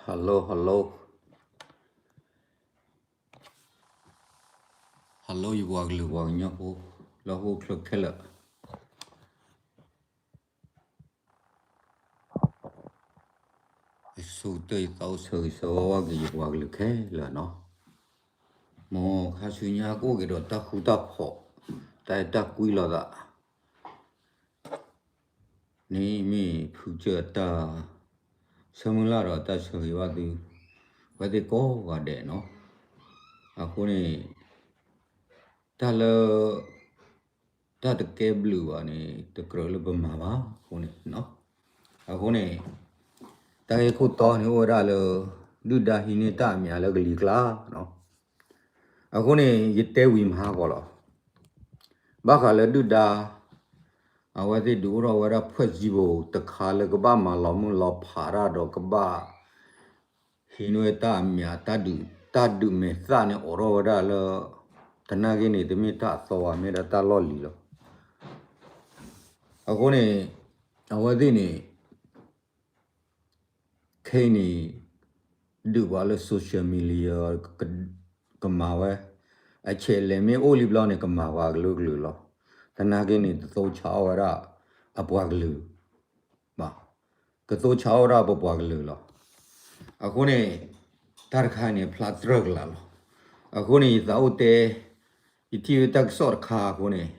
Hello, hello, hello ယပှၤကလုာ်ပှၤကညီဖိ လၢဟီၣ်ခိၣ်ချၢခဲလၢာ်, ယဆိကတၢၢ်ယသးအိၣ်ဆၢဂ့ၤဆၢဝါက့ၤယပှၤကလုာ်ခဲလၢာ်နီၤ. မ်ခါဆူညါကအိၣ်က့ၤဒီးတၢ်ဃူတၢ်ဖိး, တၢ်အဲၣ်တၢ်ကွံလိာ်သး န့ၣ်မ့ၢ်ဖုကၢၢ်တၢ် ဆၢမုၢ်လၢ်ဒီးတၢ်ဆၢဂ့ၤဘၣ်သု ဝဲသ့ၣ်ကိးဂၤဒဲးနီၤ. အဃိန့ၣ် တၢ်လၢ တၢ်တကဲဘျုးဘၣ်န့ၣ် တကြၢးလၢပမၤဘၣ်အဃိန့ၣ်, အဃိန့ၣ် တၢ်ဂ့ၢ်ခိၣ်တီန့ၣ်အိၣ်ဝဲဒၣ်လၢ ဒုၣ်ဒါဟံးန့ၢ်တၢ်အမံၤလၢကလံၤကျါနီၤ. အဃိန့ၣ် ယတဲဝံၤမၤဟါကီးလီၤ. ဘၣ်ဃးလၢဒုၣ်ဒါ အဝဲသ့ၣ်ဒုးအိၣ်ထီၣ်ဝဲဒၣ် ဖွဲ့စည်းပုံ တခါလၢကဘၣ်မၤလီၤမုၢ်လီၤဖးတၢ်ဒီးကဘၣ် ဟံးန့ၢ်ဝဲတၢ်အမံၤ တၢ်ဒုးမဲာ်သၣ်န့ၣ်အိးထီၣ်ဝဲဒၣ်လၢ သနာ်က့န့ၣ် တမ့ၢ်တၢ်အသီဘၣ် မ့ၢ်ဒၣ်တၢ်လီၢ်လံၤလီၤ. အဃိန့ၣ် အဝဲသ့ၣ်န့ၣ် ခဲအံၤန့ၣ် ဒုးပှၤလၢ social media ကမၤဝဲ အဆဲးလဲၤမ့ၢ်အိၣ်လံဘျီန့ၣ် ကမၤပှၤကလုာ်ကလုာ်လီၤ. သနာ်က့န့ၣ် တသိးဆါအီၣ်ဝဲဒၣ်အပှၤကလုာ်ဘၣ်, ကသိးဆါအီၣ်ဝဲဒၣ်ပပှၤကလုာ်လီၤ. အဃိန့ၣ် တၢ်တခါန့ၣ် ဖျါတြၢၢ်ကလာ်လီၤ. အဃိန့ၣ် ယသးအိၣ်တဲ ယထံၣ်ဝဲတၢ်ကစီၣ်တခါအဃိန့ၣ်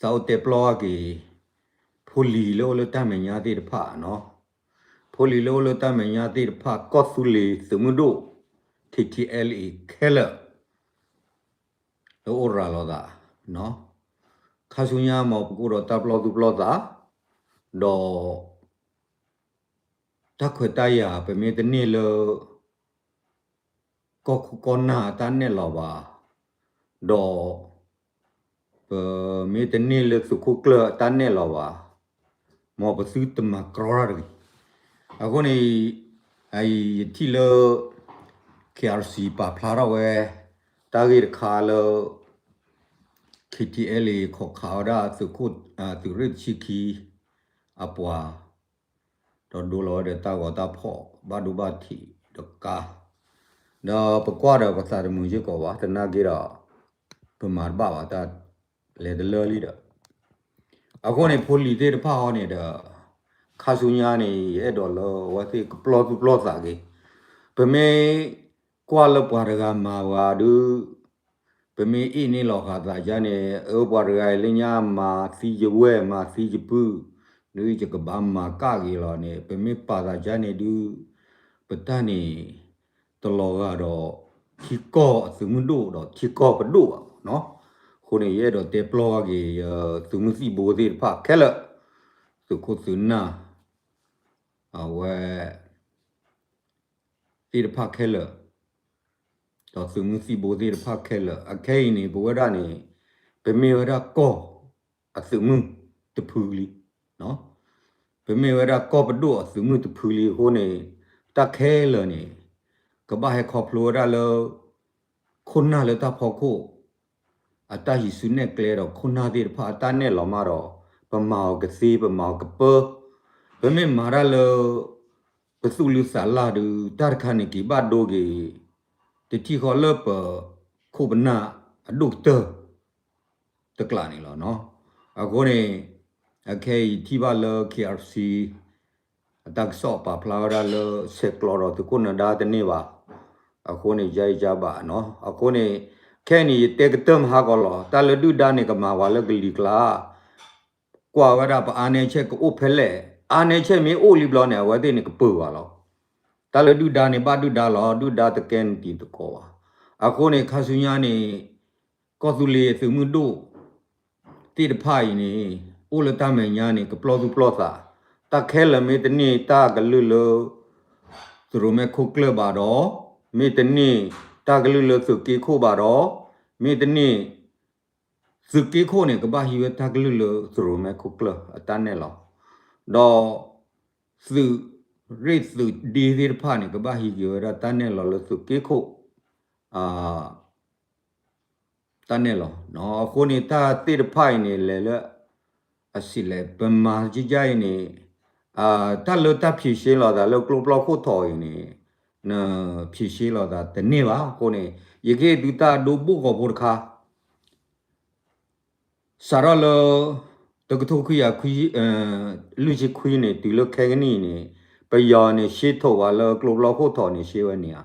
သးအိၣ်တဲပျီက့ၤ ဖိလံၤလၢအိၣ်လၢတၢ်မဲာ်ညါသ့ၣ်တဖၣ်နီၤ, ဖိလံၤလၢအိၣ်လၢတၢ်မဲာ်ညါသ့ၣ်တဖၣ် ကီၢ်သူလ့ၤသုးမုၢ်ဒိၣ် K T L A ခဲလၢာ် လၢအိၣ်ရၤလီၤသး, ခါဆူညါမ့ၢ်ပကအိၣ်ဒီးတၢ်ပျီသူၣ်ပျီသး, ဒီး တၢ်ခွဲးတၢ်ယာ် ပမ့ၢ်တန့ၢ်လၢ ကီၢ်ခိၣ်ကီၢ်နၢ်အတၢ်နဲၣ်လီၤဘၣ်, ဒီး ပမ့ၢ်တန့ၢ်လၢသုးခိၣ်ကျၢၢ်အတၢ်နဲၣ်လီၤဘၣ်, မ်ပသုတမၤကြီတၢ်တဂ့ၤ. အဃိန့ၣ် ယထံၣ်လၢ K R C ပာ်ဖျါထီၣ်ဝဲ တၢ်ဂ့ၢ်တခါလၢ K T L A ခိးခးဝဲဒၣ်သုးခိၣ် သုးရ့ၣ်တဆံခံ အပှၤ ဒီးဒိလီၤဝဲဒီးတၢ်ဂီၤတၢ်ဖီၣ် ဘၣ်ဒိဘၣ်ထံးဒီးကါ, ဒီးပကွၢ်ဒီးပသးတမုာ်စ့ၢ်ကီးဘၣ် သနာ်က့ဒီး ပမၤတဘၣ်ဘၣ်တၢ်လဲၤတလၢလံဒီး, အဃိန့ၣ် ဖိလံၤသ့ၣ်တဖၣ်အံၤန့ၣ်ဒီး ခါဆူညါန့ၣ် ယအဲၣ်ဒိးလၢအဝဲသ့ၣ်ကပျီသူၣ်ပျီသးက့ၤ, ပမ့ၢ်ကွၢ်လၢပှၤတဂၤမၤပှၤဒုး ပမ့ၢ်အ့ၣ်န့ၢ်လီၤဃာ်သးဒ်န့ၣ် အၢ ပှၤတဂၤအံၤလၢညါမၤသံယဝဲၢ် မၤသံယပုၢ်, ဒုးယကဘၣ်မၤကၣ်က့ၤလီၤန့ၣ် ပမ့ၢ်ပာ်သးဒ်န့ၣ်ဒုး ပတၢ်န့ၣ် တလီၤဂာ်ဒီး ထံကီၢ်အသုးမုၢ်ဒိၣ်ဒီးထံကီၢ်ပဒိၣ်ဘၣ်နီၤ. အဃိန့ၣ် ယအဲၣ်ဒိးတဲပျီက့ၤ ယသုးမုၢ်သံၣ်ဘိသ့ၣ်တဖၣ်ခဲလၢာ်, သုးခိၣ်သုးနၢ် အဝဲ သ့ၣ်တဖၣ်ခဲလၢာ်, ဒီးသုးမုၢ်သံၣ်ဘိသ့ၣ်တဖၣ်ခဲလၢာ်, အခဲအံၤန့ၣ် ပဝဲဒၣ်န့ၣ် ပမ့ၢ်ဝဲဒၣ်ကီၢ်အသုးမုၢ်တဖုလံ, ပမ့ၢ်ဝဲဒၣ်ကီၢ်ပဒိၣ်အသုးမုၢ်တဖုလံအဃိန့ၣ် တၢ်ခဲလၢာ်န့ၣ် ကဘၣ်ဟဲခီဖျိဝဲဒၣ်လၢ ခိၣ်နၢ်လၢတၢ်ဖီခိၣ် အတၢ်ဟံးစုနဲၣ်ကျဲဒီးခိၣ်နၢ်သ့ၣ်တဖၣ်အတၢ်နဲၣ်လီၤမးဒီး ပမၤအီၤကသ့ ပမၤအီၤကပၢ, ပမ့ၢ်မၤတၢ်လၢ ပသူၣ်လၢသးလၢ်ဒုး တၢ်တခါန့ၣ်က့ၤဘၣ်ဒိက့ၤ တထံၣ်ဃီလၢပခိၣ်ပနၢ်အဒိၣ်ကတၢၢ် တကျးန့ၣ်လီၤ. အဃိန့ၣ် အခဲအံၤထံၣ်ဘၣ်လၢ K R C အတၢ်ကစီၣ်ပာ်ဖျါဝဲဒၣ်လၢ ဆဲးကျိးဒီးသုးခိၣ်နၢၤဒါတန့ၢ်ဘၣ်. အဃိန့ၣ် ယါယါဘၣ်နီၤ. အဃိန့ၣ် ခဲအံၤန့ၣ် ယတဲကတၢၢ်မဟါကီးလီၤ. တၢ်လၢဒုၣ်ဒါန့ၣ် ကမၤပှၤလၢကလံၤကျါ ကွၢ်ဝဲဒၣ်ပအါနဲဆဲးကအိၣ်ဖဲလဲၣ်, အါနဲဆဲးမ့ၢ်အိၣ်လံဘျီန့ၣ် အဝဲသ့ၣ်န့ၣ်ကပၢၤဘၣ်လီၤ. တၢ်လၢဒုၣ်ဒါန့ၣ် ဘၣ်ဒုၣ်ဒါလီၤ, ဒုၣ်ဒါတကဲနတံၤသကိးဘၣ်. အဃိန့ၣ် ခါဆူညါန့ၣ် ကီၢ်သူလ့ၤသုးမုၢ်ဒိၣ်သ့ၣ်တဖၣ်အံၤန့ၣ် အိၣ်လၢတၢ်မဲာ်ညါန့ၣ် ကပျီသူၣ်ပျီသး, တၢ်ခဲလၢာ်မ့ၢ်တန့ၢ်တၢ်ကလုၢ်လၢ သုးရိၣ်မဲခိၣ်ကျၢၢ်ဘၣ်ဒီး, မ့ၢ်တန့ၢ်တၢ်ကလုၢ်လၢသုးက့ခိၣ်ဘၣ်ဒီး, မ့ၢ်တန့ၢ် သုးက့ခိၣ်န့ၣ် ကဘၣ်ဟံးဝဲတၢ်ကလုၢ်လၢသုးရိၣ်မဲခိၣ်ကျၢၢ်အတၢ်နဲၣ်လီၤ, ဒီး သုးရ့ၣ်သုးဒ့သ့ၣ်တဖၣ်န့ၣ် ကဘၣ်ဟံးက့ၤဝဲဒၣ်တၢ်နဲၣ်လီၤလၢသုးက့ခိၣ် တၢ်နဲၣ်လီၤ. အဃိန့ၣ် တၢ်သ့ၣ်တဖၣ်အံၤန့ၣ် လဲၤလၢ အစံးလဲၣ် ပမၤကကါအံၤန့ၣ် တၢ်လၢတၢ်ဖြေရှင်းလိာ်သးလၢကျိပျီခိၣ်ထီၣ်အံၤန့ၣ် နဖြေရှင်းလိာ်သးတန့ၢ်ဘၣ်အဃိန့ၣ် ယကဟ့ၣ်သုတၢ်ဒိဘိၣ်ကီၢ်ဖိတခါ စးထီၣ်လၢ တကထိခွံကယၤ လွံၢ်ဆံခွံန့ၣ် တုၤလၢခဲကနံၣ်အံၤန့ၣ် ပယီၤန့ၣ် ရှဲထိၣ်ဝဲလၢကျိပျီခိၣ်ထီၣ်န့ၣ် ရှဲဝဲန့ၣ်ဧါ.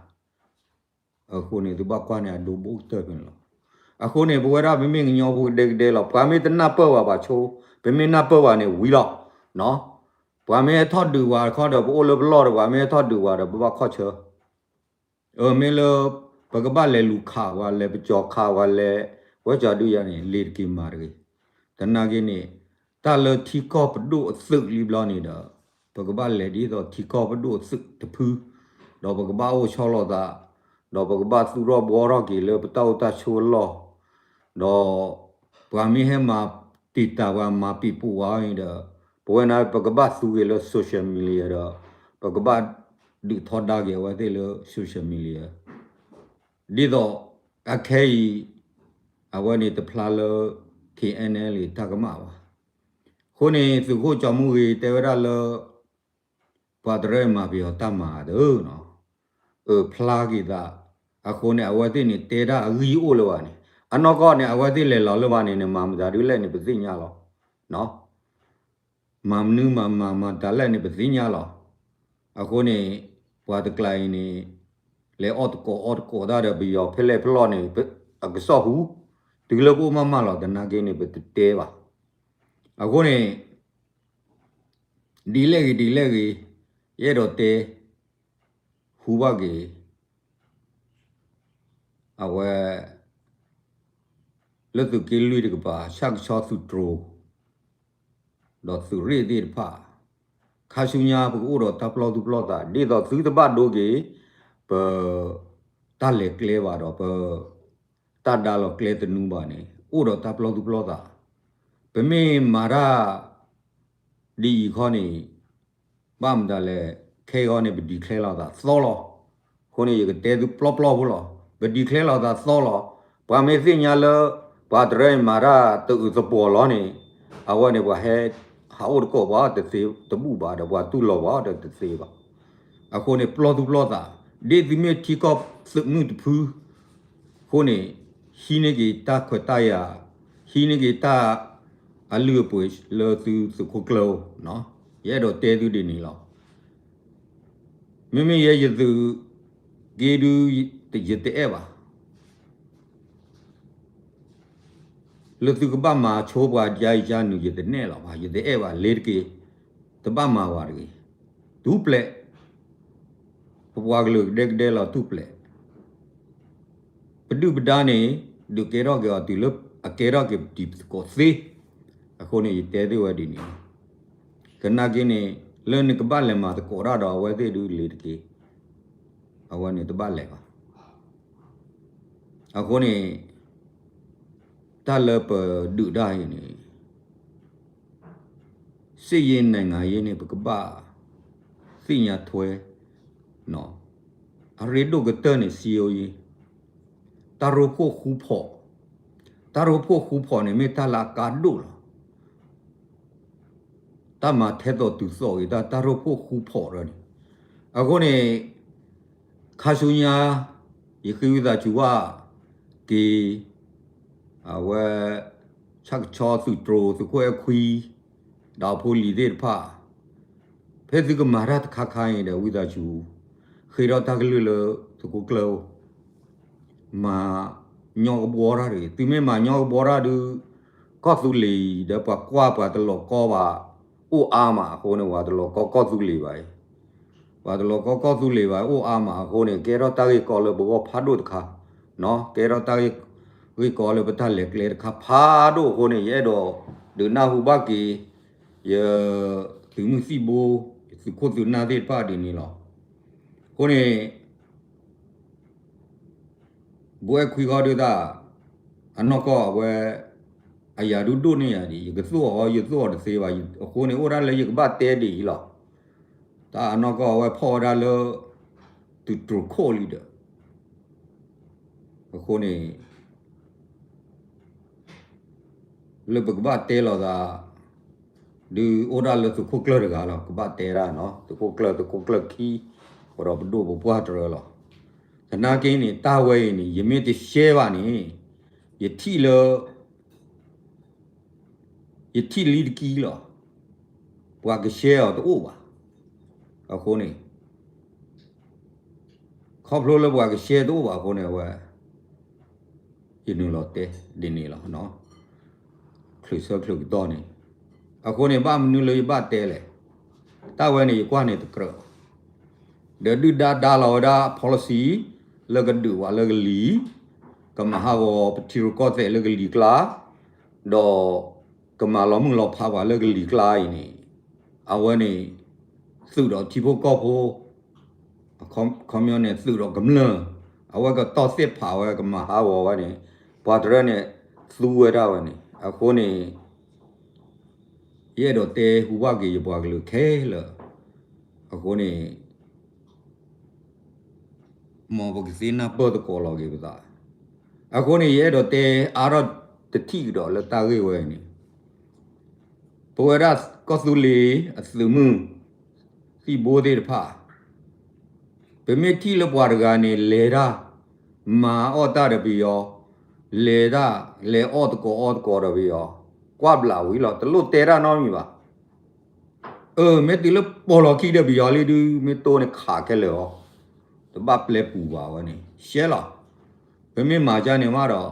အဃိန့ၣ် သုဘၣ်ကွၢ်န့ၣ်အဒိဘိၣ်ကတၢၢ်ဖဲန့ၣ်လီၤ. အဃိန့ၣ် ပဝဲဒၣ်ပမ့ၢ်ကညီဖိကဒဲကဒဲလီၤ. ပှၤမ့ၢ်တနၢ်ပၢၢ်ဘၣ်ပှၤဆိ, ပမ့ၢ်နၢ်ပၢၢ်ဘၣ်န့ၣ်ဝံၤလီၤ. ပှၤမ့ၢ်ဟဲထီၣ်ဒုးပှၤတခီဒီး ပအိၣ်လၢပလီၢ်ဒီး ပှၤမ့ၢ်ဟဲထီၣ်ဒုးပှၤဒီး ပဘၣ်ခီၣ်ဆၢ အမ့ၢ်လၢ ပကဘၣ်လဲၤလူၤခးဝဲလဲၤ ပကၠီၤခးဝဲလဲၤ ဝဲကၠီၤဒုးယၤန့ၣ် လ့ၤတက့ၤမၤတဂ့ၤ. သနာ်က့န့ၣ် တၢ်လၢထံကီၢ်ပဒိၣ်အသုးလံဘျီန့ၣ်ဒီး ပကဘၣ်လဲၤဒ်သိးထံကီၢ်ပဒိၣ်အသုးတဖု ဒီးပကဘၣ်အိၣ်ဆီလီၤသး ဒီးပကဘၣ်သူၣ်ထီၣ်ဘှီထီၣ်က့ၤလၢပတၢ်အိၣ်တၢ်ဆိးအလီၢ် ဒီး ပှၤမ့ၢ်ဟဲမၤတံာ်တာ်ပှၤမၤပံာ်ပူၤဝဲအံၤဒီး ပဝဲန့ၣ် ပကဘၣ်သူက့ၤလၢ social media ဒီး ပကဘၣ်ဒုးထီဒါက့ၤအဝဲသ့ၣ်လၢ social media ဒ်သိး အခဲအံၤ အဝဲန့ၣ်တဖျါလၢ K N L A တၢ်ကမၣ်ဘၣ်. အဃိန့ၣ် သုးခိၣ်ကၠီမူဂ့ၤတဲဝဲဒၣ်လၢ ပှၤတရၢမၤပယီၤတၢ်မၤဧါတၢ်နီၤ အၢဖျါက့ၤသး အဃိန့ၣ် အဝဲသ့ၣ်န့ၣ် တဲတၢ်အဂံၢ်အိၣ်လၢၤဘၣ်န့ၣ် အနီၢ်ကီၢ်န့ၣ် အဝဲသ့ၣ်လဲၤလီၤလၢၤဘၣ်န့ၣ် နမၤမတၤဒ်လဲၣ်န့ၣ် ပသ့ၣ်ညါလီၤ. မၤမနုၤမၤမၤမၤတၤလဲၣ်န့ၣ် ပသ့ၣ်ညါလီၤ. အဃိန့ၣ် ပှၤတကျါအံၤန့ၣ် လဲၤအီၣ်တကိးအီတကိးတၢ်ဒီးပယီၤဖဲလဲၣ်ဖဲလဲၣ်န့ၣ် အကစီၣ်ဟူ တုၤလၢပအိၣ်မးမးလီၤ သနာ်က့န့ၣ် ပတတဲဘၣ်. အဃိန့ၣ် ဒ်လဲၣ်ဂ့ၤဒ်လဲၣ်ဂ့ၤ ယအဲၣ်ဒိးတဲ ဟူဘၣ်က့ၤ အဝဲ လၢသုးက့လွံၢ်တကပၤ ဆၣ်ကဆီသုးတြိၤ ဒီးသုးရ့ၣ်သ့ၣ်တဖၣ် ခါဆူညါပကအိၣ်ဒီးတၢ်ပလီၢ်သူၣ်ပလီၢ်သး ဒ်သိးသုတဘၣ်ဒိက့ၤ ပ တၢ်လဲၤကျဲဘၣ်ဒီးပ တၢ်ဒါလီၤကျဲသနူဘၣ်န့ၣ် အိၣ်ဒီးတၢ်ပလီၢ်သူၣ်ပလီၢ်သး ပမ့ၢ်မၤတၢ် ဒ်အံၤခီန့ၣ် ဘၣ်မတၤလဲၣ် ခဲအံၤခီန့ၣ် ပ declare လိာ်သးသီလီၤ. အဃိန့ၣ် ယကတဲသုပျီပျီဖိလီၤ. ပ declare လိာ်သးသီလီၤ. ပှၤမ့ၢ်သ့ၣ်ညါလၢ ပှၤတရၢအံၤမၤတၢ်တအုးသပှီၤလီၤန့ၣ် အဝဲန့ၣ်ပှၤဟဲ ဟးအိၣ်တကိးပှၤတသ့တဘူၣ်ဘၣ်ဒီး ပှၤတူၢ်လိာ်ပှၤဒီးတသ့ဘၣ်. အဃိန့ၣ် ပျီသူၣ်ပျီသး ဒ်သုမ့ၢ်ထံကီၢ်သုးမုၢ်တဖု အဃိန့ၣ် ဟံးန့ၢ်က့ၤတၢ်ခွဲးတၢ်ယာ် ဟံးန့ၢ်က့ၤတၢ် အလုၢ်အပှ့ၤလၢသုသုးခိၣ်ကျၢၢ်အိၣ်, ယအဲၣ်ဒိးတဲသုဒ်န့ၣ်လီၤ. မ့မ့ၢ်ယဲယသုးက့ဒု ယတအဲၣ်ဘၣ်. လၢသုကဘၣ်မၤဆိပှၤယါအံၤယါနုၤ ယတနဲၣ်လီၤဘၣ်, ယတအဲၣ်ဘၣ် လ့ၤတက့ၤ, တဘၣ်မၤဝဲတဂ့ၤ, တူၢ်ပျဲး, ပပှၤကလုာ်ကဒဲကဒဲလီၤတူၢ်ပျဲး ပဒုၣ်ပဒါန့ၣ် ဒုးကဲထီၣ်က့ၤအီၤတုၤလၢ အကဲထီၣ်က့ၤပတံၤသကိးသ့. အဃိန့ၣ် ယတဲသ့ဝဲဒ်န့ၣ်လီၤ. သနာ်က့န့ၣ် လၢနကဘၣ်လဲၤမၤသကိးတၢ်ဒီးအဝဲသ့ၣ်ဒုးလ့ၤတက့ၤ, အဝဲန့ၣ်တဘၣ်လဲၤဘၣ်. အဃိန့ၣ် တၢ်လၢပဒုးတၢ်အံၤန့ၣ် စစ်ရေးနိုင်ငံရေးန့ၣ် ပကဘၣ်သ့ၣ်ညါထွဲ, အရ့ဒိၣ်ကတၢၢ်န့ၣ် စံယိယ့ တၢ်ရိဖှိၣ်ဃူဖိး, တၢ်ရိဖှိၣ်ဃူဖိးန့ၣ် မ့ၢ်တၢ်လၢအကါဒိၣ်လီၤ. တၢ်မၤထဲသိးတုၤသိးဂ့ၤ တၢ် တၢ်ရိဖှိၣ်ဃူဖိးဒီးန့ၣ်, အဃိန့ၣ် ခါဆူညါ ယဃ့ဝံသးစူၤဘၣ်က့ၤ အဝဲ ဆၣ်ကဆီသုးတြိၤ သုးခိၣ်အဲၣ်ခွံ ဒီးအဖိလံၤသ့ၣ်တဖၣ် ဖဲသုကမၤတၢ်တခါခါအံၤဒီး ဝံသးစူၤ ဃ့ထီၣ်တၢ်ကလုၢ်လၢသုးခိၣ်ကျၢၢ်အိၣ်, မၤညီကဘှီတၢ်တဂ့ၤ. သုမ့ၢ်မၤညီကဘှီတၢ်ဒုး ကီၢ်သူလ့ၤအံၤဒီး ပှၤကွၢ်ပှၤတလီၤကီဘၣ် အိၣ်အါမးအဃိန့ၣ် ပှၤတလီၤကီကီၢ်သူလ့ၤဘၣ်အံၤ, ပှၤတလီၤကီကီၢ်သူလ့ၤဘၣ် အိၣ်အါမးအဃိန့ၣ် ကဲထီၣ်တၢ်ဂ့ၢ်ကီလၢပဂီၢ်ဖးဒိၣ်တခါ, ကဲထီၣ်တၢ်ဂ့ၢ်ကီလၢပတၢ်လဲၤကျဲတခါဖးဒိၣ်အဃိန့ၣ် ယအဲၣ်ဒိးဒုးနၢ်ဟူဘၣ်က့ၤ ယသုးမုၢ်သံၣ်ဘိ သုးခိၣ်သုးနၢ်သ့ၣ်တဖၣ်ဒ်န့ၣ်လီၤ. အဃိန့ၣ် ဘိအဲၣ်ခွံဃီဒုးတၢ် အနီၢ်ကီၢ်အဝဲ အယၤဒုးဒိၣ်န့ၢ်ယၤဒ်အံၤ ယကသိၣ်အီၤ ယသိၣ်အီၤတသ့ဘၣ်. အဃိန့ၣ် အိၣ်ဒၣ်လၢယကဘၣ်တဲဒ်အံၤလီၤ. တၢ်အနီၢ်ကီၢ်အဝဲဖီၣ်ဝဲဒၣ်လၢ သုးတြိၤခိၣ်လံဒီး အဃိန့ၣ် လၢပကဘၣ်တဲလိာ်သး ဒုးအိၣ်ဒၣ်လၢသုးခိၣ်ကျၢၢ်တဂၤလီၤ, ကဘၣ်တဲဒၣ်နီၤ, သုးခိၣ်ကျၢၢ် သုးခိၣ်ကျၢၢ်ခံ, ပဒီးပဒိၣ်ပပှၢ်တရၢလီၤ. သနာ်က့န့ၣ် တၢ်ဝဲအံၤန့ၣ် ယမ့ၢ်တရှဲဘၣ်န့ၣ် ယထံၣ်လၢ ယထံၣ်လံတကံလီၤ. ပှၤကရှဲအီၤတအိၣ်ဘၣ်. အဃိန့ၣ် ခီဖျိလၢပှၤကရှဲတအိၣ်ဘၣ်အဃိန့ၣ် အဝဲ ယနုာ်လီၤတဲဒ်န့ၣ်လီၤ. ချုးဆၢချုးကတီၢ်န့ၣ် အဃိန့ၣ် ဘၣ်မနုၤလၢယဘၣ်တဲလဲၣ်. တၢ်ဝဲန့ၣ် ယကွၢ်န့ၣ်တကြၢးဘၣ်. ဒီးဒုၣ်ဒါဒါလီၤဝဲဒၣ် policy လၢကဒုးပှၤလၢကလံၤ, ကမၤဟးဂီၤပထံရူၢ်ကီၢ်သဲးလၢကလံၤကျါ, ဒီးကမၤလီၤမုၢ်လီၤဖးပှၤလၢကလံၤကျါအံၤန့ၣ် အဝဲန့ၣ် သုးဒီးထံဖိကီၢ်ဖိ ခီပညီန့ၣ် သုးဒီးကမျၢၢ်, အဝဲကတီၢ်သ့ၣ်ဖးဝဲ ကမၤဟးဂီၤဝဲန့ၣ် ပှၤတရၢန့ၣ် သူဝဲဒၣ်ဝဲန့ၣ် အဃိန့ၣ် ယအဲၣ်ဒိးတဲဟူဘၣ်က့ၤယပှၤကလုာ်ခဲလၢာ်, အဃိန့ၣ် မ်ပကသ့နၢ်ပၢၢ်သကိးလီၤက့ၤပသး. အဃိန့ၣ် ယအဲၣ်ဒိးတဲအါထီၣ်တထံၣ်ကဒီးလၢတၢ်ဂ့ၢ်ဝဲန့ၣ် ပဝဲဒၣ်ကီၢ်သူလ့ၤအသုးမုၢ်သံၣ်ဘိသ့ၣ်တဖၣ် ပမ့ၢ်ထံၣ်လၢပှၤတဂၤန့ၣ် လဲၤတၢ် မၤအီၣ်တၢ်ဒီးပယီၤ, လဲၤတၢ် လဲၤအီၣ်သကိးအီသကိးဒီးပယီၤ, ကွၢ်ဘျးဝံၤလီၤ, တလိၣ်တဲတၢ်နီတမံၤဘၣ်. အၢ မ့ၢ်တုၤလၢပိာ်လီၤခံဒီးပယီၤလံဒုး မ့ၢ်တိၢ်န့ၣ်ခးခဲလၢာ်အီၤ, တဘၣ်ပျဲပူၤဘၣ်ဝဲန့ၣ် ရှဲလီၤ. ပမ့ၢ်မၤကၢန့ၣ်မးဒီး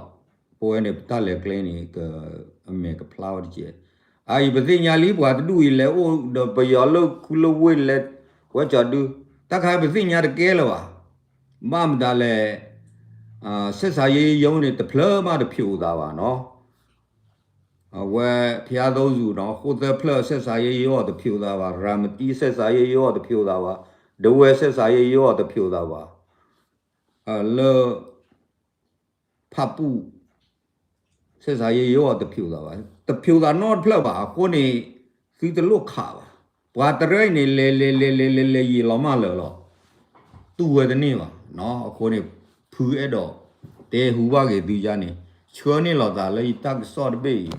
ပဝဲန့ၣ် ပတၢ်လဲၤကျဲန့ၣ် က အမဲာ်ကဖျါဝဲတက့ၢ်. အအံၤ ပသ့ၣ်ညါလံ ပှၤတဒူၣ်အံၤလဲၤအိၣ်ဒီးပယီၤလၢခူလၢဝ့ၢ်လဲၤဝဲကၠီဒု, တၢ်ခါပသ့ၣ်ညါတကဲလၢၤဘၣ်. ဘၣ်မတၤလဲၣ်, ဆက်ဆံရေးရုံးန့ၣ် တဖျၢၣ်မးတဖျိးသးဘၣ်နီၤ. အဝဲ ဘုရားသုံးဆူ နီၤ, ဃိၣ်သၢဖျၢၣ် ဆက်ဆံရေးရုံး တဖျိးသးဘၣ်, ရၤမတံ ဆက်ဆံရေးရုံး တဖျိးသးဘၣ်, ဒဝဲ ဆက်ဆံရေးရုံး တဖျိးသးဘၣ်, လၢ ဖၣ်ပူၣ် ဆက်ဆံရေးရုံး တဖျိးသးဘၣ်, တဖျိးသးနီတဖျၢၣ်ဘၣ်. အဃိန့ၣ် သုတလိၣ်ခးဘၣ်. ပှၤတရၢအံၤန့ၣ် လဲၤလဲၤလဲၤလဲၤလဲၤလဲၤယံာ်လီၤမးလၢာ်လီၤ. တူၢ်ဝဲတန့ၢ်ဘၣ်. အဃိန့ၣ် ဖုအဲၣ်ဒိးတဲဟူဘၣ်က့ၤသုယါန့ၣ် ဆှၢန့ၢ်လီၤသးလၢယတၢ်ကစီၣ်တဘ့ၣ်အံ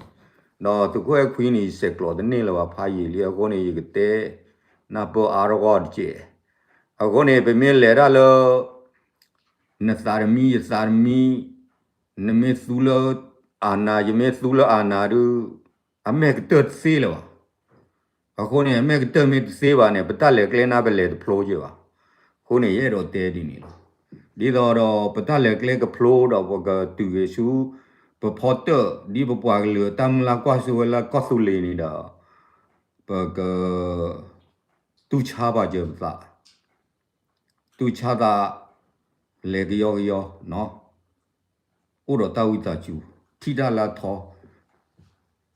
ၤ, ဒီးသုးခိၣ်အဲၣ်ခွံန့ၣ် ယဆဲးကျိးတန့ၢ်လၢၤဘၣ် ဖးယံာ်လံ. အဃိန့ၣ် ယကတဲနၢ်ပၢၢ်အါထီၣ်ဂီၢ်တက့ၢ်. အဃိန့ၣ် ပမ့ၢ်လဲၤတၢ်လၢ နသးတမံ ယသးတမံ, နမ့ၢ်သူလၢ အာဏာ, ယမ့ၢ်သူလၢ အာဏာ ဒုး အမဲာ်ကတၢၢ်တသ့လၢၤဘၣ်. အဃိန့ၣ် အမဲာ်ကတၢၢ်မ့ၢ်တသ့ဘၣ်န့ၣ် ပတၢ်လဲၤကျဲန့ၣ် ပလဲၤတဖျိက့ၤဘၣ်. အဃိန့ၣ် ယအဲၣ်ဒိးတဲဒ်န့ၣ်လီၤ. ဒ်သိးဒီး ပတၢ်လဲၤကျဲကဖျိဒီး ပကတုၤက့ၤဆူ ပဖီတၢၣ် ဒ်ပပှၤကလုာ်အတၢ်မုၢ်လၢ်ကွၢ်စိဝဲလၢကီၢ်သူလ့ၤန့ၣ်ဒီး ပက တူၢ်ဆါဘၣ်စၢၤပသး, တူၢ်ဆါသး လဲၤကယီကယီ, အိၣ်ဒီးတၢ်ဝံသးစူၤ, ထံၣ်တၢ်လၢအထီ,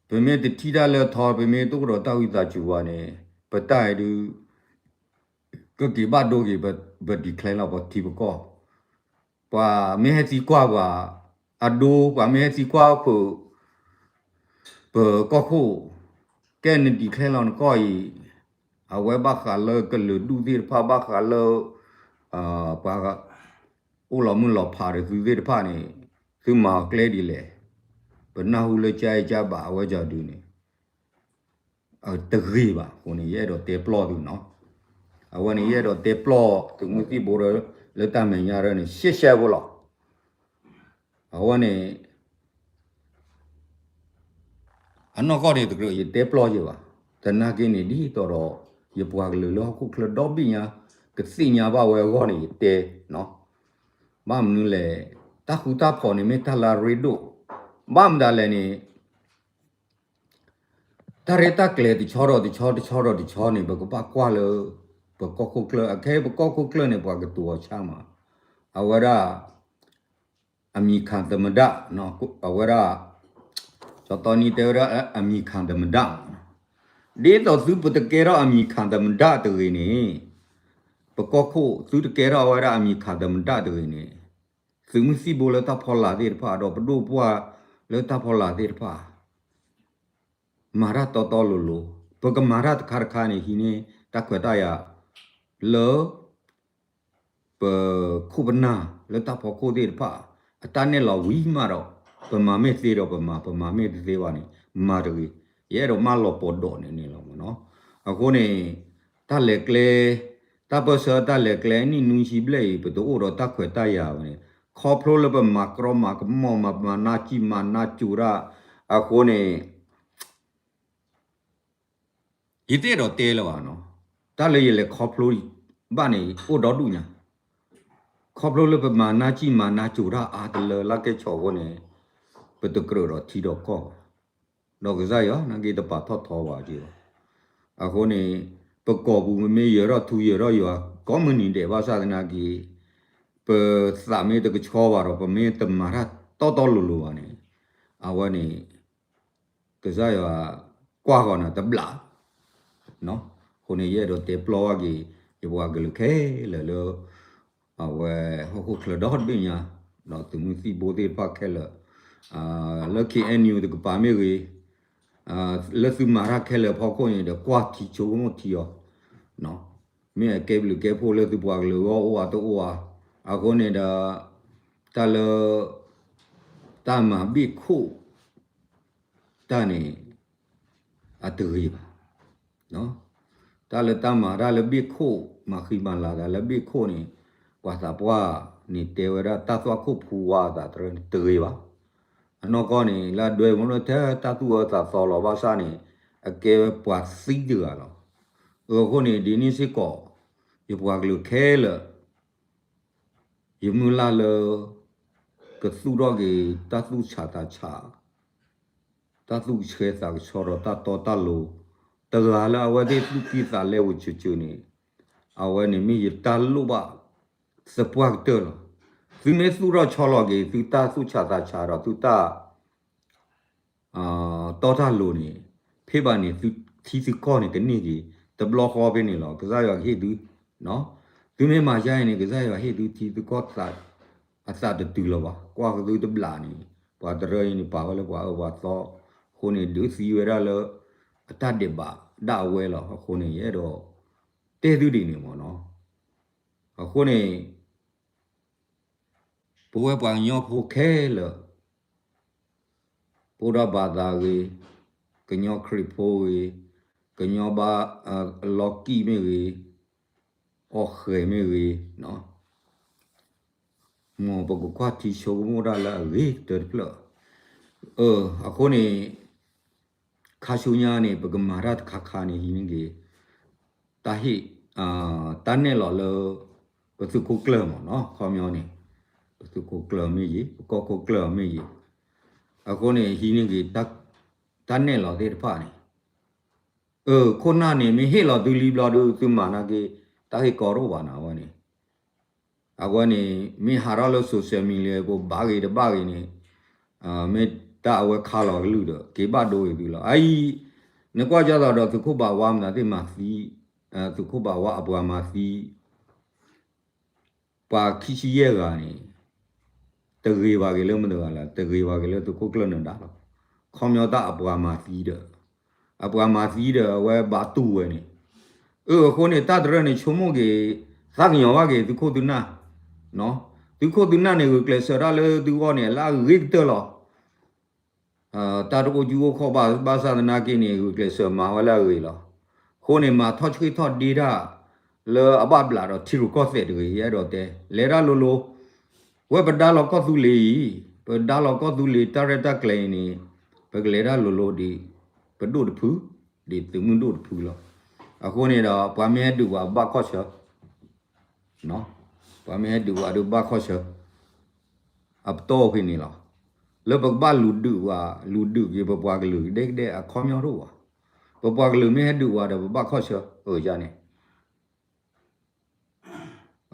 ပမ့ၢ်တထံၣ်တၢ်လၢအထီ ပမ့ၢ်တအိၣ်ဒီးတၢ်ဝံသးစူၤဘၣ်န့ၣ် ပတၢ်အံၤဒုး ကက့ၤဘၣ်ဒိက့ၤ ပ declare လီၤ ပထံပကီၢ်, ပှၤမ့ၢ်ဟဲသံကွၢ်ပှၤအဒိ, ပှၤမ့ၢ်ဟဲသံကွၢ်ဖုး ပကီၢ်ခိၣ်, ကဲန declare လီၤနကီၢ်အံၤ, အဝဲဘၣ်ဃးလၢကလုာ်ဒူၣ်သ့ၣ်တဖၣ် ဘၣ်ဃးလၢ ပှၤအိၣ်လီၤမုၢ်လီၤဖးဒီးသုသ့ၣ်တဖၣ်န့ၣ် သုမၤအီၤကျဲဒ်လဲၣ်, ပနၢ်ဟူလၢကၠါအံၤကၠါဘၣ် အဝဲကၠီဒုန့ၣ် တဂ့ၤဘၣ်. အဃိန့ၣ် ယအဲၣ်ဒိးတဲပျီၢ်သုနီၤ, အဝဲန့ၣ် ယအဲၣ်ဒိးတဲပျီၢ် သုးမုၢ်သံၣ်ဘိ လၢတၢ်မဲာ်ညါရၢန့ၣ် ရှဲရှဲဖိလီၤ. အဝဲန့ၣ် အနီၢ်ကီၢ်န့ၣ် တကြၢးယတဲပျီၢ်ယဲဘၣ်. သနာ်က့န့ၣ် ဒ်သိးဒီး ယပှၤကလုာ်လၢဟီၣ်ခိၣ်ချၢဒီဘ့ၣ်ညါ ကသ့ၣ်ညါဘၣ်ဝဲအဂီၢ်န့ၣ် ယတဲ, ဘၣ်မနုၤလဲၣ်, တၢ်ဃူတၢ်ဖိးန့ၣ် မ့ၢ်တၢ်လၢအရ့ဒိၣ်, ဘၣ်မတၤလဲၣ်န့ၣ် တၢ်ရဲၣ်တၢ်ကျဲၤတဆီဒီးတဆီ တဆီဒီးတဆီန့ၣ် ပကဘၣ်ကွၢ်လၢ ပကီၢ်ခိၣ်ကျၢၢ်, အခဲအံၤပကီၢ်ခိၣ်ကျၢၢ်န့ၣ် ပှၤကတိၤအီၤဆၣ်မး, အဝဲဒၣ် အမံၤခံသမ္မတ, အဝဲဒၣ် ကၠီတီနံတဲဝဲဒၣ် အမံၤခံသမ္မတ, ဒ်သိးသုပတကဲထီၣ်အမံၤခံသမ္မတတဂ့ၤန့ၣ်, ပကီၢ်ခိၣ်သုတကဲထီၣ်ဝဲဒၣ်အမံၤခံသမ္မတတဂ့ၤန့ၣ်, သုးမုၢ်သံၣ်ဘိလၢတၢ်ဖီလာ်သ့ၣ်တဖၣ် ဒီးပဒိၣ်ပပှၢ်လၢတၢ်ဖီလာ်သ့ၣ်တဖၣ် မၤတၢ်တီတီလိၤလိၤ, ပကမၤတၢ်တခါတခါန့ၣ် ဟံးန့ၢ်တၢ်ခွဲးတၢ်ယာ်လၢ ပခိၣ်ပနၢ်လၢတၢ်ဖီခိၣ်သ့ၣ်တဖၣ် အတၢ်နဲၣ်လီၤဝံၤမးဒီး ပမၤမ့ၢ်သ့ဒီးပမၤ, ပမၤမ့ၢ်တသ့ဘၣ်န့ၣ် မၤတဂ့ၤ. ယအဲၣ်ဒိးမၢလီၤပီၢ်ဒီးန့ၣ်န့ၣ်လီၤမ့ၢ်နီၤ. အဃိန့ၣ် တၢ်လဲၤကျဲ တၢ်ပၢၢ်ဆၢတၢ်လဲၤကျဲ နံၣ်နွံဆံဘျဲၣ်အံၤ ပတအိၣ်ဒီးတၢ်ခွဲးတၢ်ယာ်ဘၣ်န့ၣ် ခီဖျိလၢပမၤကြီမၤကမီၣ် မၤမၤနၢ်စံၣ်မၤနၢ်စူၤတၢ် အဃိန့ၣ် ယတအဲၣ်ဒိးတဲလၢၤဘၣ်နီၤ, တၢ်လၢယလဲၤခီဖျိဘၣ်န့ၣ် အိၣ်ဒီဒူၣ်ညါ, ခီဖျိလၢပမၤနၢ်စံၣ်မၤနၢ်စူၤတၢ်အါတလၢလၢကဲဆီၣ်အဃိန့ၣ် ပတကြၢးဒီးထံဒီးကီၢ်ဘၣ်, ဒီးကစၢ်ယွၤနာ်က့တပာ်ထီၣ်ထီဘၣ်က့ၤဘၣ်. အဃိန့ၣ် ပကီၢ်ပူၤမ့မ့ၢ်ယၢၤထီၣ်ထူယၢၤထီၣ်ယွၤ ကိးမုၢ်နံၤဒဲးဘၣ်ဆၣ်သနာ်က့ ပသးမ့ၢ်တကဆှီဘၣ်ဒီး ပမ့ၢ်တမၤတၢ်တီတီလိၤလိၤဘၣ်န့ၣ် အဝဲန့ၣ် ကစၢ်ယွၤကွၢ်ဃီၤနၤတဘျး, အဃိန့ၣ် ယအဲၣ်ဒိးတဲပျီဝဲက့ၤ ယပှၤကလုာ်ခဲလၢာ်လၢ အဝဲဟီၣ်ခိၣ်ချၢဒီတဘ့ၣ်ညါ ဒီးသုးမုၢ်သံၣ်ဘိသ့ၣ်တဖၣ်ခဲလၢာ် လၢ K N U တကပၤမ့ၢ်ဂ့ၤ, လၢသုမၤတၢ်ခဲလၢာ်ဖီခိၣ်န့ၣ်ဒီး ကွၢ်ထံဆိကမိၣ်ထံအီၤ, မ့ၢ်အကဲဘျုးကဲဖှိၣ်လၢသုပှၤကလုာ်ဂီၢ်အိၣ်ဧါတအိၣ်ဧါ, အဃိန့ၣ်ဒီး တၢ်လၢ တၢ်မၤဘ့ၣ်ခိၣ် တၢ်န့ၣ် အတဂ့ၤဘၣ်. တၢ်လၢတၢ်မၤတၢ်လၢဘ့ၣ်ခိၣ် မၤဃံမၤလၤတၢ်လၢဘ့ၣ်ခိၣ်န့ၣ် ပှၤသးပှၢ်န့ၣ်တဲဝဲဒၣ်တၢ်သွၣ်ခိၣ်ဖူဝါအသးတရၢန့ၣ် တဂ့ၤဘၣ်. အနီၢ်ကီၢ်န့ၣ် လၢအဒွဲမ့ၢ်လၢထဲတၢ်သူၣ်အၢသးသီလီၤ ဘၣ်ဆၣ်န့ၣ် အကဲဝဲပှၤသံတဂၤလီၤ. အဃိန့ၣ် ဒ်န့ၣ်စ့ၢ်ကီး ယပှၤကလုာ်ခဲလၢာ် ယမုၢ်လၢ်လၢ ကသူၣ်ထီၣ်က့ၤ တၢ်သူၣ်ဆးသးဆး, တၢ်သူၣ်ဆှဲသးကဆှီဒီးတၢ်တီတၢ်လိၤ, တဂၤလၢအဝဲသ့ၣ်သူၣ်ကံၢ်သးလဲဝဲစၢၤစၢၤန့ၣ် အဝဲန့ၣ်မ့ၢ်ယတၢ်လိၣ်ဘၣ်သပှၢ်ကတၢၢ်လီၤ. သုမ့ၢ်သူၣ်ထီၣ်ဆီလီၤက့ၤ သုတၢ်သူၣ်ဆးသးဆးဒီးသုတၢ် တီတၢ်လိၤန့ၣ် ဖဲဘၣ်န့ၣ် ထံသုကီၢ်န့ၣ်ကန့ၢ်က့ၤ တဘျီဃီဖဲန့ၣ်လီၤ. ကစၢ်ယွၤကဟ့ၣ်သု, သုမ့ၢ်မၤယါအံၤန့ၣ် ကစၢ်ယွၤဟ့ၣ်သုထံသုကီၢ် အသးတတုၤလၢၤဘၣ်. ကွၢ်ကသုတဘျးန့ၣ် ပှၤတရၢအံၤန့ၣ် ပာ်ဝဲလၢပှၤအၢပှၤသီ, အဃိန့ၣ် ဒုးသံဝဲဒၣ်လၢ အတၢ်ဒဲးဘးဒၣ်အဝဲလီၤ. အဃိန့ၣ် ယအဲၣ်ဒိး တဲသုဒ်န့ၣ်မ့ၢ်နီၤ. အဃိန့ၣ် ပဝဲပှၤကညီဖိခဲလၢာ် ပအိၣ်ဒီးဘၣ်သးဂ့ၤ, ကညီခရံာ်ဖိဂ့ၤ, ကညီဘါ လီၤကံၣ်မ့ၢ်ဂ့ၤ, အီၣ်ဃဲၤမ့ၢ်ဂ့ၤ, မ်ပကကွၢ်ထံဆိကမိၣ်တၢ်လၢအဂ့ၤကတၢၢ်တဖျၢၣ်. အဃိန့ၣ် ခါဆူညါန့ၣ် ပကမၤတၢ်တခါခါန့ၣ် ဟံးန့ၢ်က့ၤ တၢ်ဟ့ၣ် တၢ်နဲၣ်လီၤလၢ ပသုးခိၣ်ကျၢၢ်မ့ၢ်နီၤ, ခီပညီန့ၣ် ပသုးခိၣ်ကျၢၢ်မ့ၢ်ဂ့ၤ, ပကီၢ်ခိၣ်ကျၢၢ်မ့ၢ်ဂ့ၤ, အဃိန့ၣ် ဟံးန့ၢ်က့ၤ တၢ်နဲၣ်လီၤသ့ၣ်တဖၣ်န့ၣ် အခိၣ်နၢ်န့ၣ် မ့ၢ်ဟ့ၣ်လီၤသုလံဘျီဒီး သုမၤနာ်က့ တၢ်ဟ့ၣ်ကီတအိၣ်ဘၣ်နီၤ အဝဲန့ၣ်. အဝဲန့ၣ် မ့ၢ်ဟးထီၣ်လၢ social media ပူၤ ဘၣ်ဂ့ၤတဘၣ်ဂ့ၤန့ၣ် မ့ၢ်တၢ်အဝဲခါလီၤကလုၢ်ဒီး က့ၤဘၣ်ဒိဂ့ၤသုလီၤ. အအံၤ နကွၢ်ကၢသိးဒီး သုးခိၣ်ဘၣ်ဝါမတၤသ့ၣ်မၤသံ, သုးခိၣ်ဘၣ်ဝါအပှၤမၤသံ ပှၤခံဆံယဲၢ်ဂၤန့ၣ် တဂ့ၤဘၣ်က့ၤလၢမတၤတဂၤလဲၣ်, တဂ့ၤဘၣ်က့ၤလၢသုးခိၣ်ကျၢၢ်နၢၤဒါလီၤ. ခီပညီတၢ်အပှၤမၤသံဒီး အပှၤမၤသံဒီး အဝဲဘၣ်တူၢ်ဝဲန့ၣ်, အဃိန့ၣ် တၢ်တရၢန့ၣ် ဆိကမိၣ်က့ၤ သးကညီၤဘၣ်က့ၤ သုးခိၣ်သုးနၢ်, သုးခိၣ်သုးနၢ်န့ၣ် ဂုာ်ကျဲးစၢးတၢ်လၢသုဂီၢ်န့ၣ် လၢအဂ့ၤကတၢၢ်လီၤ. တၢ်တအိၣ်ကူအိၣ်ခီၣ်ဘၣ် ဘၣ်ဆၣ်သနာ်က့န့ၣ် ဂုာ်ကျဲးစၢးမၤဝဲလၢအဂ့ၤလီၤ. အဃိန့ၣ် မၤထီၣ်ဆှ့ၣ်ထီၣ်ဒ့တၢ် လၢအဘၣ်ဘျးဒီးထံရူၢ်ကီၢ်သဲးတဂ့ၤ ယအဲၣ်ဒိးတဲ လဲၤတၢ်လိၤလိၤ, ဝဲပဒါလီၤကီၢ်သူလ့ၤအံၤ, ပဒါလီၤကီၢ်သူလ့ၤ တၢ်ရဲၣ်တၢ်ကျဲၤအံၤန့ၣ် ပကလဲၤတၢ်လိၤလိၤဒ် ပဒိၣ်တဖု, ဒ်သုးမုၢ်ဒိၣ်တဖုလီၤ. အဃိန့ၣ်ဒီး ပှၤမ့ၢ်ဟဲဒုးပှၤဘၣ်ခီၣ်ဆၢ ပှၤမ့ၢ်ဟဲဒုးပှၤဒီးဘၣ်ခီၣ်ဆၢ, အပတီၢ်ဖဲန့ၣ်လီၤ. လၢပကဘၣ်လူၤဒုးပှၤ, လူၤဒုးက့ၤပပှၤကလုာ်ကဒဲကဒဲအခီပညီတအိၣ်ဘၣ်. ပပှၤကလုာ်မ့ၢ်ဟဲဒုးပှၤဒီးပဘၣ်ခီၣ်ဆၢ အန့ၣ်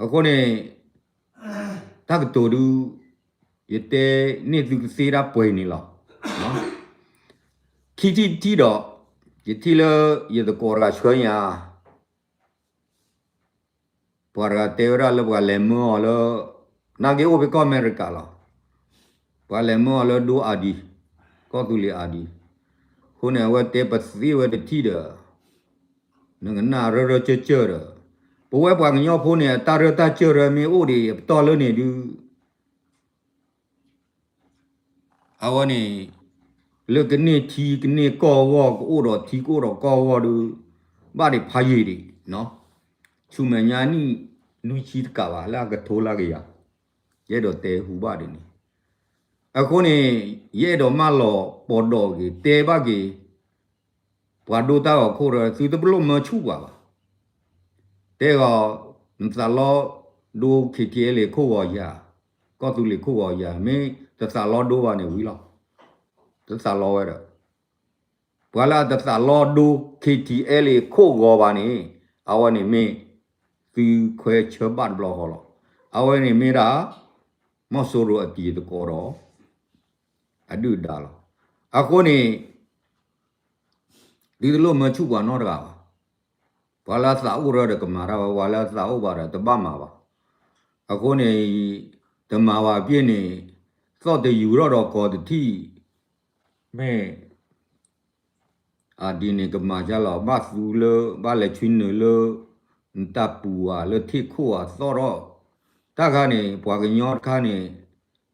အဃိန့ၣ် တၢ်ကတိၤဒုး ယတဲန့ၢ်သုကသ့တၢ်ပှဲၤန့ၣ်လီၤ. ခံထံၣ်တထံၣ်ဒီး ယထံၣ်လၢယသကိးတဂၤဆှၢညါ ပှၤတဂၤတဲဝဲဒၣ်လၢပှၤလဲၤမၢအီၤလၢ နာ်က့အိၣ်ဖဲကီၢ်အမဲရကၤလီၤ. ပှၤလဲၤမၢအီၤလၢဒိအါဒံ, ကီၢ်သူလ့ၤအါဒံ, အဃိန့ၣ် အဝဲတဲပသ့ဝဲတထံၣ်ဒီး နကနၣ်ရၢရၢကၢၢ်ကၢၢ်ဒီး ပဝဲပှၤကညီဖိန့ၣ် အတၢ်ရၢတၢ်ကၢၢ်ရၢမ့ၢ်အိၣ်ဒံးအပတီၢ်လၢန့ၣ်ဒုး အဝဲန့ၣ် လၢကန့ၢ်ထံကန့ၢ်ကီၢ်အဂီၢ် ကအိၣ်ဒီးထံကအိၣ်ဒီးကီၢ်အဂီၢ်ဒီး ဘၣ်ဒံးဖးယံာ်ဒံး, ဆူမဲာ်ညါနံၣ်နွံဆံတကးဘၣ် လၢအကထိလၢကယၤ, ယအဲၣ်ဒိးတဲဟူဘၣ်ဒ်န့ၣ်, အဃိန့ၣ် ယအဲၣ်ဒိးမၢလီၤပီၢ်ဒီးက့ၤ တဲဘၣ်က့ၤ ပှၤဒိတၢ်ဂီၤခိၣ်ဒီး သုတလိၣ်မၢဆူၣ်ပှၤဘၣ်. တဲဂီၤ နသးလီဒိ KTLA ခိၣ်ဂီၤယၤ, ကီၢ်သူလ့ၤခိၣ်ဂီၤယၤ, မ့ၢ်တသးလီဒိဘၣ်န့ၣ်ဝံၤလီၤ. တသးလီဝဲဒီး ပှၤလၢအတသးလီဒိ KTLA ခိၣ်ဂီၤဘၣ်န့ၣ် အဝဲန့ၣ်မ့ၢ်သုခွဲးဆၢဘၣ်တဘျီဃီလီၤ. အဝဲန့ၣ်မ့ၢ်ဒၣ် မီၢ်စိရိၤအတံၤသကိးဒီး အဒုၣ်ဒါလီၤ. အဃိန့ၣ် သုတလိၣ်မၢဆူၣ်ပှၤနီတဂၤဘၣ်. ပှၤလၢအသးအိၣ်ဒီးကမၤတၢ်ဝဲ, ပှၤလၢအသးအိၣ်ဘၣ်ဒီးတဘၣ်မၤဘၣ်. အဃိန့ၣ် တမၤဘၣ်ပျ့ၢ်န့ၣ် သီၣ်တယူၤထီၣ်ဒီးကီးတထံၣ်, မ့ၢ် အဒ်န့ၣ်ကမၤကလီၤ, ဘၣ်သူလၢ ဘၣ်လဲၤဆွံနုာ်လၢ နတၢ်ပူၤဧါ လၢထံၣ်ခိၣ်ဧါသီၣ်ထီၣ်, တၢ်ခါန့ၣ် ပှၤကညီတခါန့ၣ်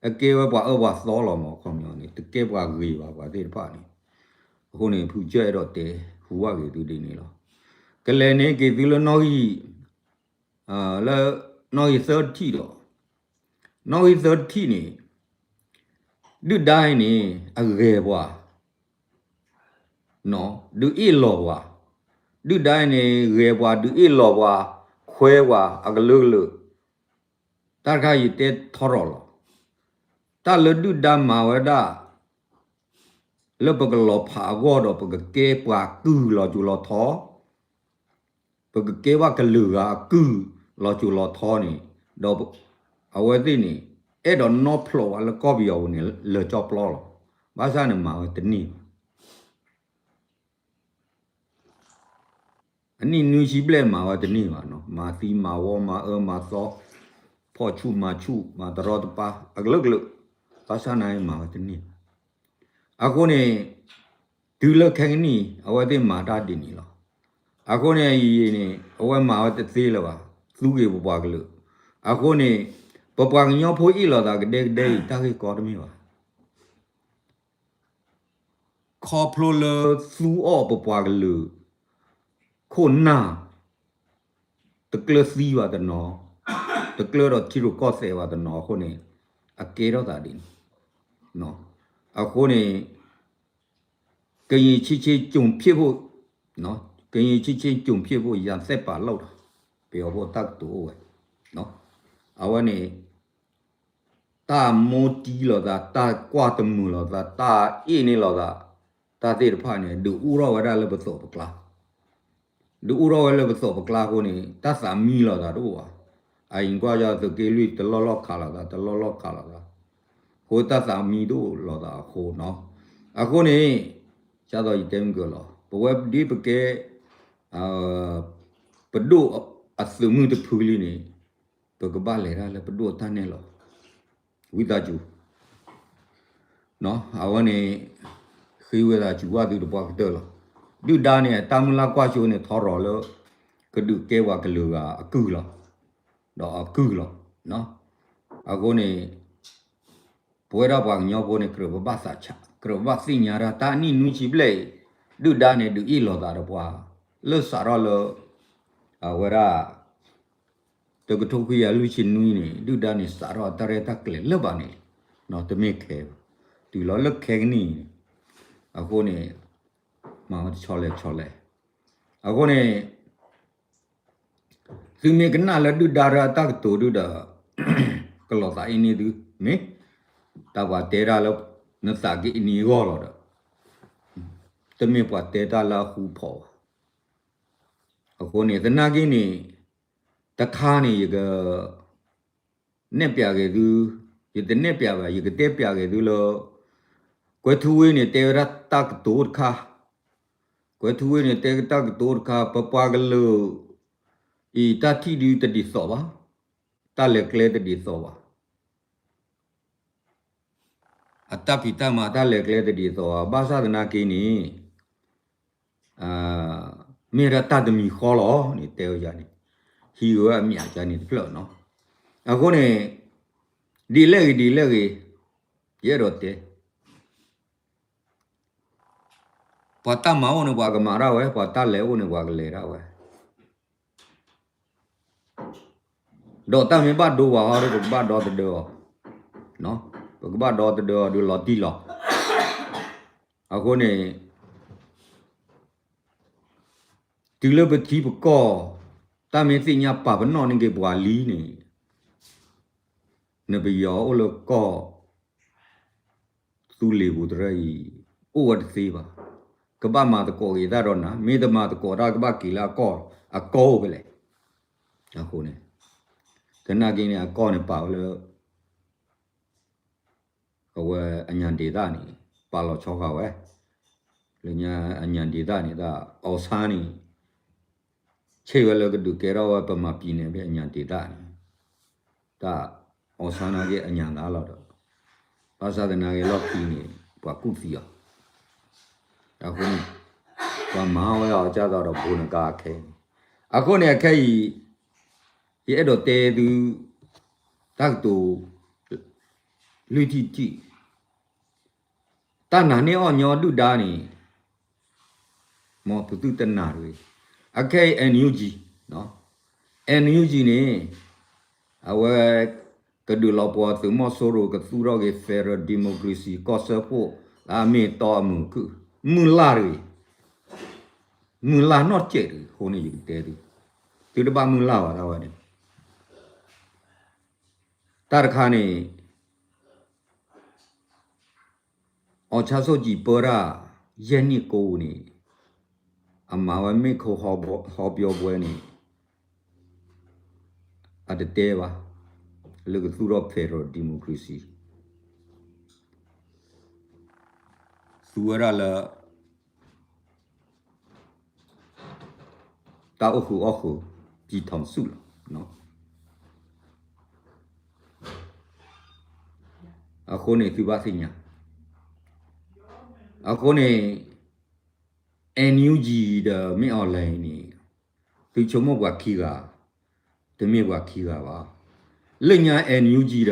အကဲဝဲပှၤအၢပှၤသီလီၤမး, ခီပညီန့ၣ် တကဲပှၤဂ့ၤဘၣ် ပှၤသ့ၣ်တဖၣ်န့ၣ်. အဃိန့ၣ် ဖုကၠၢၢ်အဲၣ်ဒိးတဲ ဟူဘၣ်ဂ့ၤသုဒ်န့ၣ်လီၤ. ကလဲၤန့ၢ်က့ၤသုလၢနီၣ်ဂံၢ် လၢနီၣ်ဂံၢ်သၢထံၣ်ဒီး နီၣ်ဂံၢ်သၢထံၣ်န့ၣ် ဒုၣ်ဒါအံၤန့ၣ် အဂဲၤပှၤ ဒုးအ့ၣ်လီၤပှၤ, ဒုၣ်ဒါအံၤန့ၣ် ဂဲၤပှၤ ဒုးအ့ၣ်လီၤပှၤ, ခွဲပှၤ အကလုာ်ကလုာ်, တၢ်တခါယတဲထီရီၤလီၤ. တၢ်လၢဒုၣ်ဒါမၤဝဲဒၣ် လၢပကလီၤဖးအဂီၢ်ဒီး ပကကဲပှၤကုၢ်လီၤစိၤလီၤထီ, ပကကဲဘၣ်ကလုာ်ဂၤအကုၢ်လီၤစိၤလီၤထီန့ၣ်, ဒီးအဝဲသ့ၣ်န့ၣ် အဲၣ်ဒိးနီၢ်ဖျိးဝဲလၢကီၢ်ပယီၤပူၤန့ၣ် လၢာ်ကၠီပျီလီၤ. ဘၣ်ဆၣ်န့ၣ်မၤဝဲတန့ၢ်ဘၣ်. အနံၣ်နွံဆံဘျဲၣ်မၤဝဲတန့ၢ်ဘၣ်နီၤ, မၤသံမၤဝီ မၤအၢမၤသီ, ဖီၣ်ဆူၣ်မၤဆူၣ် မၤတရီတပါ အကလုာ်ကလုာ်, ဘၣ်ဆၣ်နာ်မၤဝဲတန့ၢ်ဘၣ်. အဃိန့ၣ် တုၤလၢခဲကနံၣ် အဝဲသ့ၣ်မၤတၢ်ဒ်န့ၣ်လီၤ. အဃိန့ၣ်အံၤန့ၣ် အဝဲမၤဝဲတသ့လၢၤဘၣ်, သူက့ၤပပှၤကလုာ်. အဃိန့ၣ် ပပှၤကညီဖိအ့ၣ်လိာ်သးကဒဲကဒဲအံၤ တၢ်ဂ့ၢ်ကီတမ့ၢ်ဘၣ်. ခီဖျိလၢသူအီၣ်ပပှၤကလုာ် ခိၣ်နၢ် တကျၢၤသံဘၣ်တနီၤ, တကျၢၤဒီးထံရူၢ်ကီၢ်သဲးဘၣ်တနီၤအဃိန့ၣ် အကဲထီၣ်သးဒ်န့ၣ်. အဃိန့ၣ် ကရင်ချစ်ခြင်း ကျွန်ဖြစ်ဖို့, ကရင်ချစ်ခြင်း ကျွန်ဖြစ်ဖို့ ရန်စဲးပာ်လီၤဒီး ပယီၤဖိတၢ်ကတိၤအိၣ်ဝဲ, အဝဲန့ၣ် တၢ်မိၢ်တံၢ်လိာ်သး, တၢ်ကွၢ်တမုာ်လိာ်သး, တၢ်အ့ၣ်န့ၢ်လိာ်သး, တၢ်သ့ၣ်တဖၣ်န့ၣ် ဒုးအိၣ်ထီၣ်ဝဲဒၣ်လၢပသိးပကျါ, ဒုးအိၣ်ထီၣ်ဝဲလၢပသိးပကျါအဃိန့ၣ် တၢ်သးမံလိာ်သးတအိၣ်ဘၣ်. အအံၤကွၢ်ယသုးက့လွံၢ် တလီၢ်လီၢ်ခးလိာ်သး တလီၢ်လီၢ်ခးလိာ်သး, အဃိတၢ်သးမံတအိၣ်လိာ်သးအဃိနီၤ. အဃိန့ၣ် ဒ်သိးယတဲမုၢ်ကၢၤလီၤ ပဝဲဒ်ပကဲ ပဒိၣ်အသုးမုၢ်တဖုလံန့ၣ် ပကဘၣ်လဲၤတၢ်လၢပဒိၣ်အတၢ်နဲၣ်လီၤ. ဝံသးစူၤ အဝဲန့ၣ် ဃ့ဝံသးစူၤဘၣ်သုတပှၢ်ကတၢၢ်လီၤ. ဒုၣ်ဒါန့ၣ် အတၢ်မုၢ်လၢ်ကွၢ်စိန့ၣ် ထီရီၤလၢ ကဒုးကဲပှၤကလုာ်ဂၤအကုၢ်လီၤ. ဒီးအကုၢ်လီၤ. အဃိန့ၣ် ပဝဲဒၣ်ပှၤကညီဖိန့ၣ် ကြၢးပဘၣ်သးဆး ကြၢးပဘၣ်သ့ၣ်ညါတၢ် တၢ်နံၣ်နွံဆံဘျဲၣ်အံၤ ဒုၣ်ဒါန့ၣ် ဒုးအ့ၣ်လိာ်သးဒီးပှၤ လၢစးထီၣ်လၢ အဝဲဒၣ် တကထိခွံကယၤလွံၢ်ဆံနွံန့ၣ် ဒုၣ်ဒါန့ၣ် စးထီၣ်အတၢ်ရဲၣ်တၢ်ကျဲၤလၢၤဘၣ်န့ၣ် တမ့ၢ်ခဲဘၣ်. တုၤလီၤလၢခဲကနံၣ်အံၤန့ၣ် အဃိန့ၣ် မၤဝဲတဆီလဲၣ်ဆီလဲၣ်. အဃိန့ၣ် သုမ့ၢ်ကနၣ်လၢဒုၣ်ဒါတၢ်ကတိၤဒုၣ်ဒီး ကလီၤသးအ့ၣ်န့ၢ်သု, မ့ၢ်တၢ်ပှၤတဲတၢ်လၢ နသးကအ့ၣ်န့ၢ်အဂီၢ်လီၤဒီး တမ့ၢ်ပှၤတဲတၢ်လၢအဃူဖိးဘၣ်. အဃိန့ၣ် သနာ်က့န့ၣ် တခါန့ၣ် ယကနဲၣ်ပျးက့ၤသု, ယတနဲၣ်ပျးဘၣ် ယကတဲပျးက့ၤသုလၢ ကွဲၤထူဝ့န့ၣ် တဲဝဲဒၣ်တၢ်ကတိၤတခါ, ကွဲၤထူဝ့န့ၣ် တဲတၢ်ကတိၤတခါ ပပှၤကလုာ်အံၤ တၢ်ထံၣ်ဒုတဒ်သိးဘၣ်, တၢ်လဲၤကျဲတဒ်သိးဘၣ်. အတၢ်ဖံးတၢ်မၤတၢ်လဲၤကျဲတဒ်သိးဘၣ်, ဘၣ်ဆၣ်သနာ်က့န့ၣ် မ့ၢ်ဒၣ်တၢ်တမံၤဃီလီၤန့ၣ် တဲဝဲယၤန့ၣ်, ဟံးဝဲအမံၤယၤန့ၣ်တဖျၢၣ်နီၤ. အဃိန့ၣ် ဒ်လဲၣ်ဂ့ၤဒ်လဲၣ်ဂ့ၤ ယအဲၣ်ဒိးတဲ ပှၤတၢ်မၤအိၣ်န့ၣ် ပှၤကမၤတၢ်ဝဲ, ပှၤတၢ်လဲၤအိၣ်န့ၣ် ပှၤကလဲၤတၢ်ဝဲ. ဒီးတၢ်မ့ၢ်ဘၣ်ဒိဝဲဟီဒီး ပကဘၣ်ဒီသဒၢအီၤ, ပကဘၣ်ဒီသဒၢအီၤဒီးလီၤတံၢ်လီၤ. အဃိန့ၣ် တုၤလၢပထံပကီၢ် တၢ်မ့ၢ်သ့ၣ်ညါပာ်ပနီၣ်န့ၢ်က့ၤပှၤလံန့ၣ် နပယီၤအိၣ်လၢကီၢ်သူလ့ၤပူၤတရၢအံၤ အိၣ်ဝဲတသ့ဘၣ်. ကဘၣ်မၤသကိးက့ၤတၢ်ဒီးနၤ, မ့ၢ်တမၤသကိးတၢ် ကဘၣ်က့ၤလၢအကီၢ်, အကီၢ်အိၣ်ဖဲလဲၣ်. အဃိန့ၣ် သနာ်က့န့ၣ် အကီၢ်န့ၣ်ပာ်ဝဲလၢ အဝဲအညၣ်ဒ့သၣ်န့ၣ် ပာ်လီၤဆီဃာ်ဝဲ, လၢညါအညၣ်ဒ့သၣ်န့ၣ် တၢ်အီၣ်ဆါန့ၣ် ဆ့ၣ်ဝဲလၢကဒုးကဲထီၣ်ဝဲပမၤပံၤန့ၣ်ဖဲအညၣ်ဒ့သၣ်န့ၣ် တၢ်အီၣ်ဆါနာ်က့အညၣ်သၣ်လီၤဒီး ဘၣ်ဆၣ်သနာ်က့လီၢ်ခံန့ၣ် ပှၤကူၣ်သံအီၤ, အဃိန့ၣ် ပှၤမၤဝဲအီၤကၢ်သိးဒီးဘိနကါအခဲအံၤ, အဃိန့ၣ်အခဲအံၤ ယအဲၣ်ဒိးတဲသု တၢ်ကတိၤ လွံၢ်ထံၣ်တထံၣ် တၢ်နာ်န့ၢ်အီၣ်ညီဒုၣ်ဒါန့ၣ် မ်ပသုတနာ်တဂ့ၤ. အခဲအံၤ NUG, NUG န့ၣ် အဝဲ ကဒုးလီၤပှီၤသုးမီၤစိရိၤ ကသူၣ်ထီၣ်က့ၤ federal democracy ကီၢ်စၢဖှိၣ် လၢအမ့ၢ်တီအမုၢ်ခုၣ် မုၢ်လၢ်တဂ့ၤ, မုၢ်လၢ်နီၢ်စဲးတဂ့ၤ. အဃိန့ၣ် ယကတဲသု, သုတဘၣ်မုၢ်လၢ်ဘၣ်တၢ်ဝဲန့ၣ် တၢ်တခါန့ၣ် အောင်ဆန်းစုကြည် ပၢတၢ် ယဲၢ်နံၣ်ကိးန့ၣ် အမၤဝဲမ့ၢ်ခိဟီပၠီပှဲၤန့ၣ် အတတဲဘၣ် လၢကသူၣ်ထီၣ် federal democracy သူဝဲဒၣ်လၢ တၢ်အိၣ်ဃုာ်အီၣ်ဃုာ် ပြည်ထောင်စုလီၤ. အဃိန့ၣ် သုဘၣ်သ့ၣ်ညါ, အဃိန့ၣ် NUG ဒီး မင်းအောင်လှိုင် န့ၣ် သုဆိကမိၣ်ပှၤခံဂၤ, တမ့ၢ်ပှၤခံဂၤဘၣ်. လၢညါ NUG ဒီး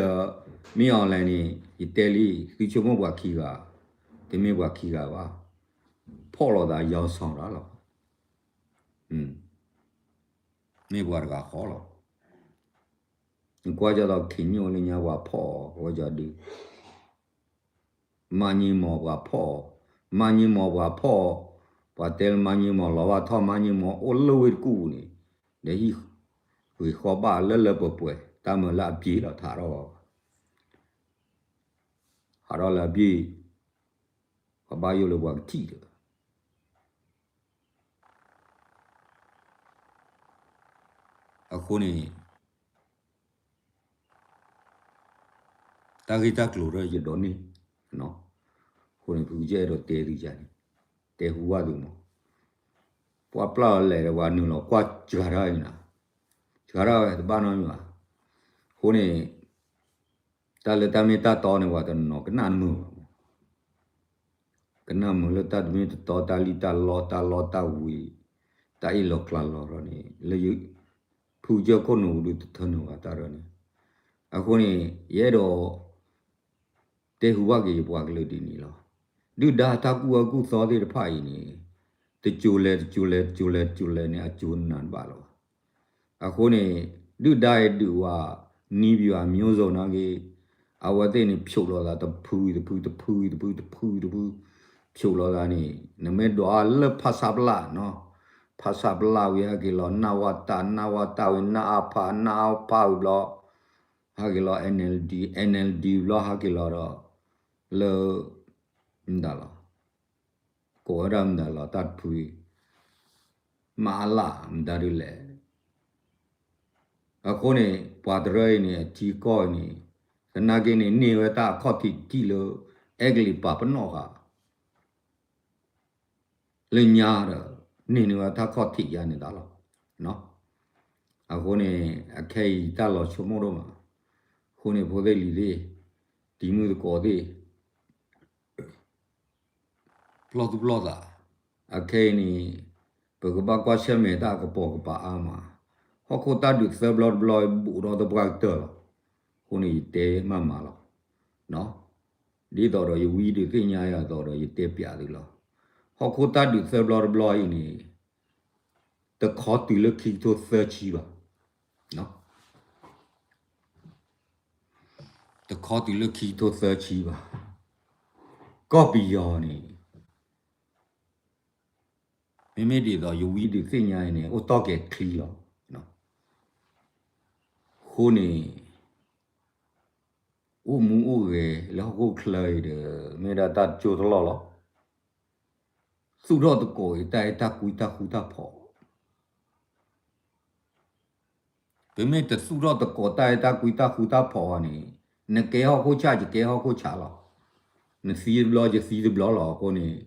မင်းအောင်လှိုင် န့ၣ် ယတဲလံ သုဆိကမိၣ်ပှၤခံဂၤ, တမ့ၢ်ပှၤခံဂၤဘၣ်. ဖီၣ်လိာ်သး ရောင်ဆောင်တာလီၤ. မ့ၢ်ပှၤတဂၤဃီလီၤ. နကွၢ်ကဒီး ခင်ညွန့် လၢညါ ပှၤဖီၣ်အီၤဝဲကီဒု မါညင်းမောင် ပှၤဖီၣ်အီၤ, မါညင်းမောင် ပှၤဖီၣ်အီၤ, ပှၤတဲလၢ မါညင်းမောင် လီၤဘၣ်ထီၣ် မါညင်းမောင် အိၣ်လၢဝ့ၢ်တကူၣ်ပူၤန့ၣ် ဒီးဟံၣ်ဂ့ၤဃီဘၣ်လၢလၢပှဲၤပှဲၤ တၢ်မၤလၢအဘျ့လီၤ ထးထီၣ်ဘၣ်, ဟးထီၣ်လၢအဘျ့ ပှၤဘၣ်ယိၣ်လၢပှၤကထံၣ်ဒီး အဃိန့ၣ် တၢ်ဂ့ၢ်တၢ်ကျိၤဒီးယဒိးန့ၢ်, အဃိန့ၣ် ဖုကစၢ်အဲၣ်ဒိးတဲသုယၤန့ၣ် တဲဟူဘၣ်သုမး, ပှၤပျၢ်လီၤလဲၣ်ဒီး ပှၤနုာ်လီၤကွၢ်စှၤတၢ်အံၤနၤ, စှၤတၢ်ဝဲတဘၣ်နီတမံၤဘၣ်. အဃိန့ၣ် တၢ်လၢတၢ်မ့ၢ်တၢ်တီန့ၣ် ပှၤတနီၤကနၣ်တမုာ်ဘၣ်မး ကနၣ်မုာ်လၢတၢ်တမ့ၢ်တတီ တၢ်လံၣ်တၢ်လီ တၢ်လီတၢ်ဝ့ၤ တၢ်အ့ၣ်လိာ်ကျါလိာ်ဒီးန့ၣ် လၢယ ဖုကစၢၢ်ခိၣ်နူာ်ဒုးတထၢနုာ်ဘၣ်တၢ်ဒီးန့ၣ်, အဃိန့ၣ် ယအဲၣ်ဒိး တဲဟူဘၣ်က့ၤယပှၤကလုာ်ဒ်န့ၣ်လီၤ. ဒုၣ်ဒါတၢ်ကူၣ်အၢကူၣ်သီသ့ၣ်တဖၣ်အံၤန့ၣ် တစိၤလဲၤ တစိၤလဲၤ တစိၤလဲၤ တစိၤလဲၤန့ၣ် အစိၤနးတဘၣ်လၢၤဘၣ်. အဃိန့ၣ် ဒုၣ်ဒါအံၤဒုးဝဲ နည်းဗျူဟာမျိုးစုံ နာ်က့ အဝဲသ့ၣ်န့ၣ် ဖျိးလိာ်သးတဖုတဖု တဖုတဖု တဖုတဖု ဖျိးလိာ်သးန့ၣ် နမ့ၢ်ဒွးလၢ ဖဆပလ နီၤ, ဖဆပလ ဝံၤဟဲက့ၤလီၤ နဝတ နဝတ ဝံၤ နအဖ နအဖ ဝံၤဘျီ ဟဲက့ၤလီၤ NLD, NLD ဘျီဟဲက့ၤလီၤဒီး လၢ မတၤလီၤ ကိးဝဲဒၣ်မတၤလီၤ တၢ်တဖုအံၤ မအလ မတၤဒ်လဲၣ်. အဃိန့ၣ် ပှၤတရၢအံၤန့ၣ် အထံကီၢ်အံၤန့ၣ် သနာ်က့န့ၣ် န့ၢ်ဝဲတၢ်အခီၣ်ထံးတထံၣ်လၢ အဲကလံးပာ်ပနီၣ်ဃာ် လၢညါဒီး န့ၢ်န့ၢ်ဝဲတၢ်ခီၣ်ထံးယါန့ၣ်တၢ်လီၤ. အဃိန့ၣ် အခဲအံၤတၢ်လီၤဆိကမိၣ်ဒိၣ်မး, အဃိန့ၣ် ဖိသ့ၣ်လံၤသ့ၣ်, တံၤမုၢ်သကိးသ့ၣ် ပျီၢ်သူၣ်ပျီၢ်သး, အခဲအံၤန့ၣ် ပကဘၣ်ကွၢ်ဆၢၣ်မဲာ်တၢ်ကပိာ်ကပၤအါမး, ဟီၣ်ခိၣ်တၢ်ဒုးသၢဘျီတဘျီ ဘူးထီၣ်သပှၢ်ကတၢၢ်လီၤ. အဃိန့ၣ် ယတဲမးမးလီၤ. ဒ်သိးဒီးယဝံဒုးသ့ၣ်ညါယၤသိးဒီး ယတဲပျးသုလီၤ. ဟီၣ်ခိၣ်တၢ်ဒုးသၢဘျီတဘျီအံၤန့ၣ် တခီတုၤလၢခံကထိသၢဆံဘၣ်. တခီတုၤလၢခံကထိသၢဆံဘၣ်. ကီၢ်ပယီၤန့ၣ် မ့မ့ၢ်ဒ်သိးယဝံဒုးသ့ၣ်ညါအံၤန့ၣ် အိၣ်တီၢ်ကဲၤချံလီၤ. အဃိန့ၣ် အိၣ်မူအိၣ်ဂဲၤလၢဟီၣ်ခိၣ်ချၢအံၤဒီး မ့ၢ်ဒၣ်တၢ်ကၠိတလီၢ်လီၤ. သူၣ်ထီၣ်သကိးအံၤ တၢ်အဲၣ်တၢ်ကွံတၢ်ဃူတၢ်ဖိး ပမ့ၢ်တသူၣ်ထီၣ်သကိးတၢ်အဲၣ်တၢ်ကွံတၢ်ဃူတၢ်ဖိးဘၣ်န့ၣ် နကဲဟီၣ်ခိၣ်ဆၣ် ယကဲဟီၣ်ခိၣ်ဆၣ်လီၤ. နသံတဘျီ ယသံတဘျီလီၤ. အဃိန့ၣ်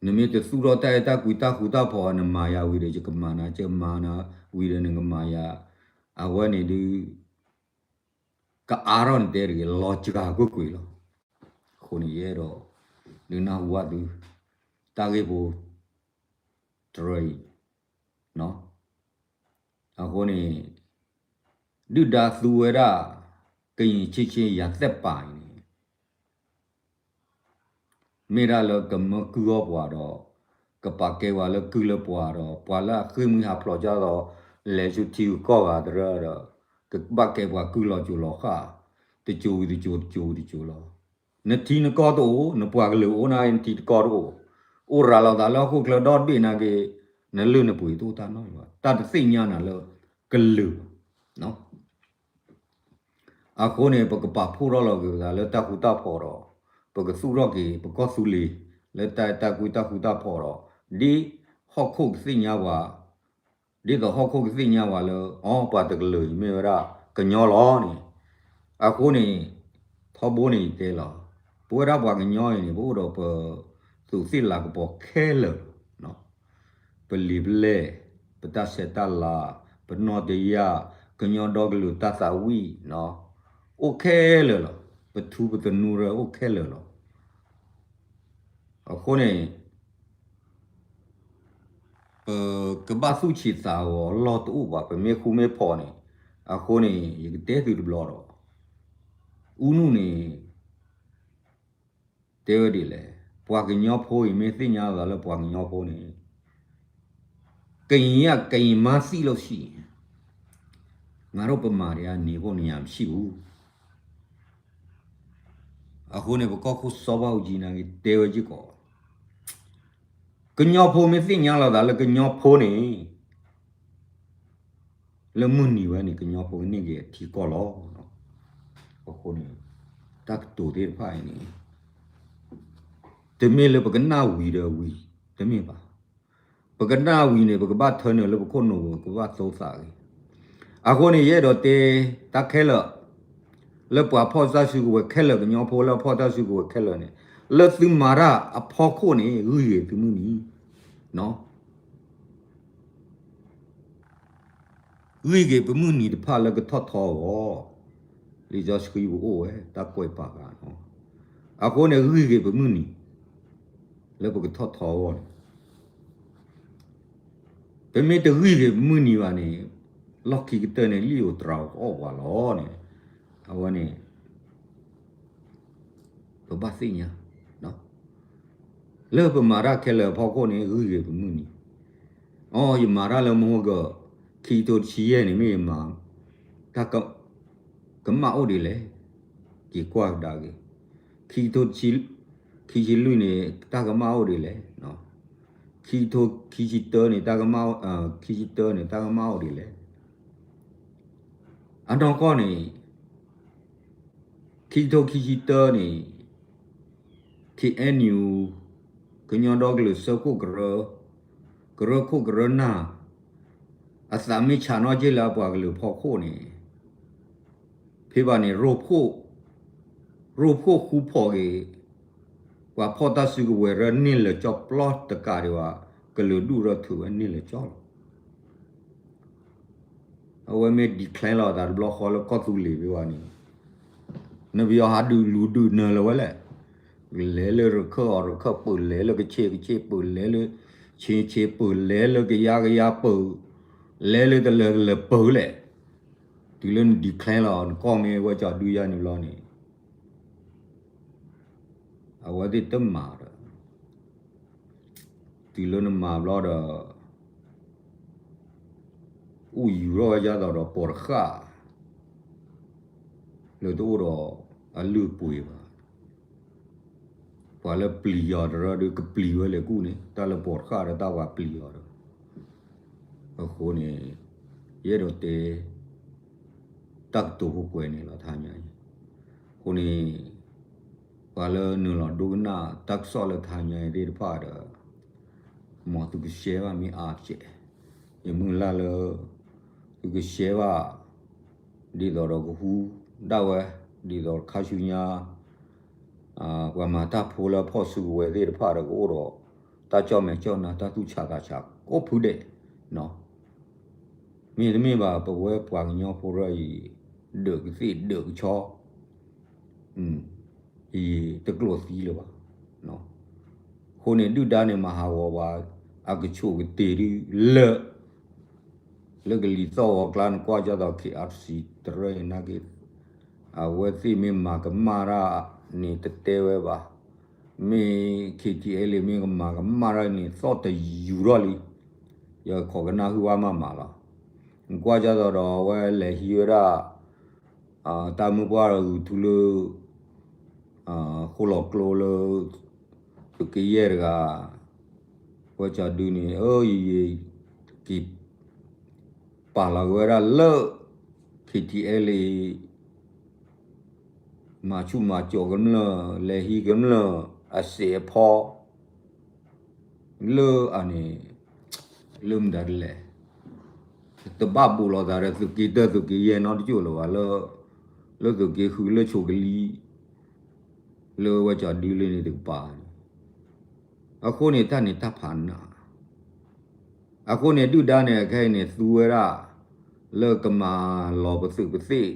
နမ့ၢ်တသူၣ်ထီၣ်တၢ်အဲၣ်တၢ်ကွံတၢ်ဃူတၢ်ဖိး နမၤယၤဝံၤဒီး ယကမၤနၤ ယမၤနၤဝံၤဒီး နကမၤယၤ အဝဲန့ၣ်ဒုး ကအါထီၣ်နတဲတဂ့ၤ လီၤစှၤကွ့ၢ်ကွ့ၢ်လီၤ. အဃိန့ၣ်ယအဲၣ်ဒိး ဒုးနၢ်ဟူဘၣ်သု တၢ်ဂ့ၢ်ဖိတရၢအံၤ အဃိန့ၣ် ဒုၣ်ဒါသူဝဲဒၣ် ကရင်ချစ်ခြင်း ရာသက်ပန်အံၤန့ၣ် မ့ၢ်ဒၣ်လၢကမၢကုၢ်အီၣ်ပှၤဒီး ကပာ်ကဲပှၤလၢကုၢ်လၢပှၤဒီး ပှၤလၢအဃ့ၢ်မှံဟးဖျိးကၢ်ဒီး လဲၤဆူထံဂုၤကီၢ်ဂၤတရၢဒီး ကဘၣ်ကဲပှၤကုၢ်လီၤစိၤလီၤဃၣ် တစိၤဝံၤတစိၤ တစိၤဝံၤတစိၤလီၤ. နထံနကီၢ်တအိၣ် နပှၤကလုာ်အိၣ်နၤ နထံတကီၢ်တအိၣ် အိၣ်ရၤလီၤသးလၢဟီၣ်ခိၣ်ချၢဒီတဘ့ၣ်နာ်က့ နလုၢ်နပှ့ၤတအိၣ်တၢ်နီတမံၤဘၣ် တၢ်တသ့ၣ်ညါနၤလၢကလုာ်ဘၣ်. အဃိန့ၣ် ပကပာ်ဖှိၣ်ထီၣ်လီၤက့ၤပသးလၢတၢ်ဃူတၢ်ဖိးဒီး ပကသူၣ်ထီၣ်က့ၤ ပကီၢ်သူလ့ၤ လၢတၢ်အဲၣ်တၢ်ကွံတၢ်ဃူတၢ်ဖိးဒီး ဒ်ဟီၣ်ခိၣ်ကသ့ၣ်ညါပှၤ ဒ်သိးဟီၣ်ခိၣ်ကသ့ၣ်ညါပှၤလၢ အိ ပှၤတကလုာ်အံၤမ့ၢ်ဝဲဒၣ်ကညီလီၤန့ၣ်. အဃိန့ၣ် ထီဘိန့ၣ်ယတဲလီၤ ပဝဲဒၣ်ပှၤကညီအံၤန့ၣ် ပအိၣ်ဒီးပသူးသ့ၣ်လၤကပီၤခဲလၢာ်လီၤ. ပလံာ်ပလဲၢ် ပတၢ်ဆဲးတၢ်လၤ ပနီၣ်တယၢ် ကညီဒီကလုာ်တၢ်သးဝံၣ် အိၣ်ခဲလၢာ်လီၤ. ပထူပသနူရၢအိၣ်ခဲလၢာ်လီၤ. အဃိန့ၣ် ပကဘၣ်သူၣ်ဆံးသးဂီၤအလီၢ်တအိၣ်ဘၣ် ပမ့ၢ်ဃူမ့ၢ်ဖိးန့ၣ်. အဃိန့ၣ် ယကတဲသုတဘျီဒီး အူနုၢ်န့ၣ် တဲဝဲဒ်လဲၣ် ပှၤကညီဖိအံၤမ့ၢ်သ့ၣ်ညါသးလၢပှၤကညီဖိန့ၣ် ကရင်ကရင်မါသံလို့ရှိရင် ငါတို့ဗမာတွေက နေဖို့နေရာမရှိဘူး. အဃိန့ၣ် ပကီၢ်ခိၣ်စီၤဘၣ်အူကၠံနာ်က့ တဲဝဲက့ၤကီး ကညီဖိမ့ၢ်သ့ၣ်ညါလီၤသးလၢကညီဖိန့ၣ် လၢမုၢ်နံၤဝဲန့ၣ် ကညီဖိကန့ၢ်က့ၤအထံကီၢ်လီၤ. အဃိန့ၣ် တၢ်ကတိၤသ့ၣ်တဖၣ်အံၤန့ၣ် တမ့ၢ်လၢပကနၣ်ဝံၤဒီးဝံၤ တမ့ၢ်ဘၣ်. ပကနၣ်ဝံၤန့ၣ် ပကဘၣ်ထၢနုာ်လၢပခိၣ်နူာ်ပူၤ ပကဘၣ်သိသးဂ့ၤ. အဃိန့ၣ် ယအဲၣ်ဒိးတဲ တၢ်ခဲလၢာ် လၢပှၤဖီၣ်တၢ်စုကဝဲၤခဲလၢာ် ကညီဖိလၢအဖီၣ်တၢ်စုကဝဲၤခဲလၢာ်န့ၣ် လၢသုမၤတၢ်အဖီခိၣ်န့ၣ် ဂံၢ်ဂ့ၤသုမုၢ်နံၤ ဂံၢ်ဂ့ၤပမုၢ်နံၤတဖၣ်လၢကထီၣ်ထီအဂီၢ်, လံာ်စီဆှံပအိၣ်ဝဲ တၢ်ကွဲးပာ်ဃာ်နီၤ. အဃိန့ၣ် ဂံၢ်ဂ့ၤပမုၢ်နံၤ လၢပကထီၣ်ထီအဂီၢ်န့ၣ်, ပမ့ၢ်တဂံၢ်ဂ့ၤပမုၢ်နံၤဘၣ်န့ၣ် လီၢ်ခံကတၢၢ်န့ၣ် လံၣ်ဧိၤတြၤဧိၤကအီၣ်ပှၤလီၤန့ၣ်, အဝဲန့ၣ် ပဘၣ်သ့ၣ်ညါ လၢပမၤတၢ်ခဲလၢာ်အဖီခိၣ်န့ၣ် ဂံၢ်ဂ့ၤပမုၢ်နံၤ, အိ ယမၤတၢ်လၢမဟိဂၢၢ် ခံကထိတဆံယဲၢ်န့ၣ် မ့ၢ်ယမၤ တၢ်ကမၣ်အိၣ်ဒ်လဲၣ်, က့ၤကွၢ်ကဒါက့ၤ, ခံကထိ ခံဆံလွံၢ်န့ၣ် တၢ်ကမၣ်အိၣ်ဒ်လဲၣ်, ခံကထိခံဆံတၢန့ၣ် တၢ်ကမၣ်, ခံဆံတၢန့ၣ် တၢ်ကမၣ်အိၣ်ဒ်လဲၣ်, အနီၢ်ကီၢ်န့ၣ် ခံကထိခံဆံတၢန့ၣ် ခ့ၣ်အဲၣ်ယူၣ် ကညီဒီကလုာ်စၢဖှိၣ်ကရၢ, ကရၢခိၣ်ကရၢနၢ် အသးမ့ၢ်ဆးနီၣ်က့ၢ်လၢအပှၤကလုာ်ဖီခိၣ်န့ၣ်, ဖဲဘၣ်န့ၣ် ရိဖှိၣ်, ရိဖှိၣ်ဃူဖိးက့ၤ ပှၤဖီၣ်တၢ်စုကဝဲၤရၢန့ၢ်လၢာ်ကၠီပျီတကးဒံးဘၣ်, ကလုာ်ဒူၣ်ရၢထုးဝဲန့ၢ်လၢာ်ကၠီလီၤ. အဝဲမ့ၢ် declare လီၤသးတဘျီဃီလၢကီၢ်သူလ့ၤဖဲဘၣ်န့ၣ်, နပယီၤဟးဒုးလူၤဒုးနၢၤလၢၤဝဲလဲၣ်, လဲၤလၢရခၢၣ်အီၤရခၢၣ်ပၢၢ်, လဲၤလၢကဆ့ကဆ့ပၢၢ်, လဲၤလၢဆ့ဆ့ပၢၢ်, လဲၤလၢကယါကယါပၢၢ်, လဲၤလၢတလၢၤတလၢၤပၢၢ်လဲၣ်, တုၤလၢန declare လီၤ နကီၢ်မ့ၢ်ဝဲကၠီဒုယါန့ၣ်ဘျီန့ၣ် အဝဲသ့ၣ်တမၤဒီး, တုၤလၢနမၤဘျီဒီး အိၣ်ယူၤထီၣ်ဝဲဒ်သိးဒီးပိာ်တဃၣ် လၢတအိၣ်ဒီးအလုၢ်အပှ့ၤဘၣ်. ပှၤလၢပျံၤအီၤတရၢဒုးကပျံၤဝဲလဲၤကူၣ်န့ၣ် တၢ်လၢပိာ်တဃၣ်ဒီးတၢ်ပှၤပျံၤအီၤဒီး အဃိန့ၣ် ယအဲၣ်ဒိးတဲ တၢ်ကတိၤဖိကွဲးန့ၣ်လီၤ တဟါညါအံၤ. အဃိန့ၣ် ပှၤလၢနုာ်လီၤဒိကနၣ်တၢ်ကစီၣ်လၢတဟါညါအံၤသ့ၣ်တဖၣ်ဒီး မ်သုကshareဘၣ်မ့ၢ်အါတက့ၢ်. ယမုၢ်လၢ်လၢ သုကshareဘၣ် ဒ်သိးဒီးကဟူဒၣ်ဝဲ ဒ်သိးခါဆူညါ ပှၤမၤတၢ်ဖိလၢဖီၣ်စုကဝဲၤသ့ၣ်တဖၣ်ဒီးကအိၣ်ဒီး တၢ်ကၠီၣ်မဲာ်ကၠီၣ်နါ တၢ်သူၣ်ဆးသးဆးကိးဖုဒဲး မ့တမ့ၢ်ဘၣ် ပဝဲပှၤကညီဖိရၢအံၤ ဒၢးကသ့ၣ်ဒၢးကဆီ ယတကျိာ်သံလၢၤဘၣ်. အဃိန့ၣ် ဒုၣ်ဒါန့ၣ် မၤဟးဂီၤပှၤ အကဆိးကတ့ၤဒုလၢ လၢကလံၤသီၣ်ဂီၤကျါ နကွၢ်ကၢ်သိး KRC တရၢအံၤနာ်က့ အဝဲသ့ၣ်မ့ၢ်မၤကမၣ်တၢ်န့ၣ် တတဲဝဲဘၣ်. မ့ၢ် KTLA မ့ၢ်ကမၤကမၣ်တၢ်န့ၣ် သီၣ်တယူၤထီၣ်လံ. ယခိးကနၣ်ဟုၣ်ဝဲမးမးလီၤ. နကွၢ်ကၢ်သိးဒီး အဝဲလဲၤဟံးဝဲဒၣ် တၢ်မုၢ်ပှၢ်ဂုၤထူလၢ ဃိလီၤကျိလၢ သုးက့ယဲၢ်တဂၤ ဝဲကၠီဒုန့ၣ် အၢ ယယံာ်က့ၤ ပာ်လီၤက့ၤဝဲဒၣ်လၢ KTLA မၤဆူၣ်မၤစိးကမျၢၢ် လဲၤဟံးကမျၢၢ်အစ့အဖီ လၢအန့ၣ် လၢမတၤဒ်လဲၣ် တဘၣ်ဘူးလိာ်သးဒီးသုးက့တၢ သုးက့ယဲၢ်နီတကၠိၢ်လၢၤဘၣ်လၢ လၢသုးက့ဃုလၢဆိးကလံ လၢဝဲကၠီဒုလၢန့ၣ်တကပၤန့ၣ် အဃိန့ၣ် တၢ်န့ၣ်တၢ်ဖးနး အဃိန့ၣ် ဒုၣ်ဒါန့ၣ် အခဲအံၤန့ၣ် သူဝဲဒၣ် လၢကမၤလီၤပသုးပသ့ၣ်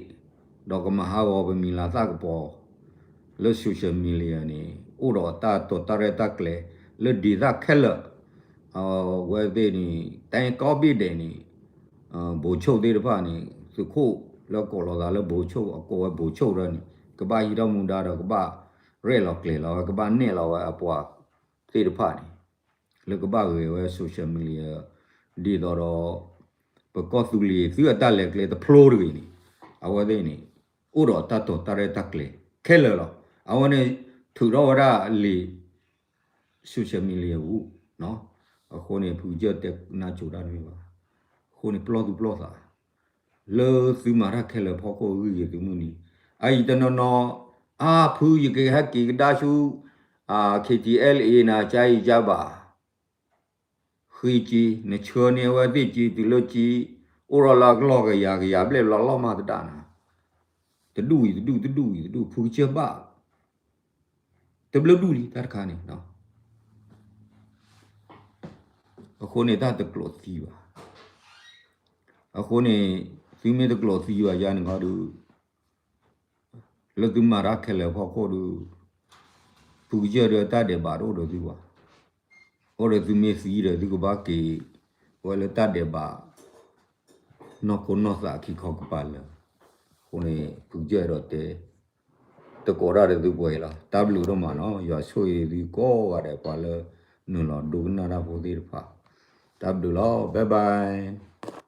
ဒီးကမၤဟးဂီၤပမံၤလၤသၣ်ကပီၤ လၢ social media န့ၣ် အိၣ်ဒီးတၢ်တိာ်တၢ်ရဲၣ်တၢ်ကျဲၤ လၢဒ်သိးခဲလၢာ် အဝဲသ့ၣ်န့ၣ် တၢ်ကိးဘ့ၣ်ဒဲးန့ၣ် ဘိဆိၣ်သ့ၣ်တဖၣ်န့ၣ် သုးခိၣ်လၢကိးလီၤသးလၢဘိဆိၣ် အကိးဝဲဘိဆိၣ်ဒီးန့ၣ် ကဘၣ်ဟံးထီၣ်မူဒါဒီး ကဘၣ်ရဲၣ်လီၤကျဲၤလီၤဝဲ ကဘၣ်နဲၣ်လီၤဝဲအပှၤသ့ၣ်တဖၣ်န့ၣ် လၢကဘၣ်ဂဲၤဝဲ social media ဒ်သိးဒီး ပကီၢ်သူလ့ၤသုးအတၢ်လဲၤကျဲတဖျိတဂ့ၤန့ၣ် အဝဲသ့ၣ်န့ၣ် အိၣ်ဒီးတၢ်တိာ်တၢ်ရဲၣ်တၢ်ကျဲၤခဲလၢာ်လီၤ. အဝဲန့ၣ် ထုးထီၣ်ဝဲဒၣ်လံာ် social media ပူၤ အဃိန့ၣ် ဖုကစၢၢ်တဲနါစိၤတၢ်တမ့ၢ်ဘၣ်. အဃိန့ၣ် ပလီၢ်သူၣ်ပလီၢ်သး လၢသုမၤတၢ်ခဲလၢာ်ဖီခိၣ်အဂ့ၢ်ဂ့ၤသုမုၢ်နံၤ အအံၤတနီၤနီၤ အါဖုယကဟဲက့ၤကဒါဆူ KTLA နၤ ကါအံၤကါဘၣ် ဃ့က့ နဆှၢန့ၢ်အဝဲသ့ၣ်က့ တုၤလၢက့ အိၣ်ထီၣ်လၢအကလီၢ်ကယၤကယၤဘျဲၣ်ဘျီလီၢ်မးတဒၣ်နၤ တဒူၣ်အံၤတဒူၣ် တဒူၣ်အံၤတဒူၣ် ဖုကစၢၢ်ဘၣ် တဘျုးဒူၣ်လံတၢ်တခါန့ၣ် အဃိန့ၣ် တၢ်တကျိာ်သံဘၣ်. အဃိန့ၣ် သုမ့ၢ်တကျိာ်သံဘၣ်ယါန့ၣ်ခီဒုး လၢသုမၤတၢ်ခဲလၢာ်ဖီခိၣ်ဒုး ဖုကစၢၢ်ဒီးတၢ်ဒဲးဘးတအိၣ်ဒီးသုဘၣ်. အိၣ်ဒီးသုမ့ၢ်သံဒီးသုကဘၣ်က့ၤ ဝဲလၢတၢ်ဒဲးဘး နီၢ်ခိနီၢ်သးခံခီကပၤလၢာ်. အဃိန့ၣ် ဖုကစၢၢ်အဲၣ်ဒိးတဲ တကိးတၢ်ဒီးသုပှဲၤအံၤလီၤ. တၢ်ဘျုးဒိၣ်မးနီၤ. ယွၤဆိၣ်ဂ့ၤသုကိးဂၤဒဲး ပှၤလၢနုာ်လီၤဒိကနၣ်တၢ်ဖိသ့ၣ်တဖၣ်. တၢ်ဘျုးလီၤ. Bye bye.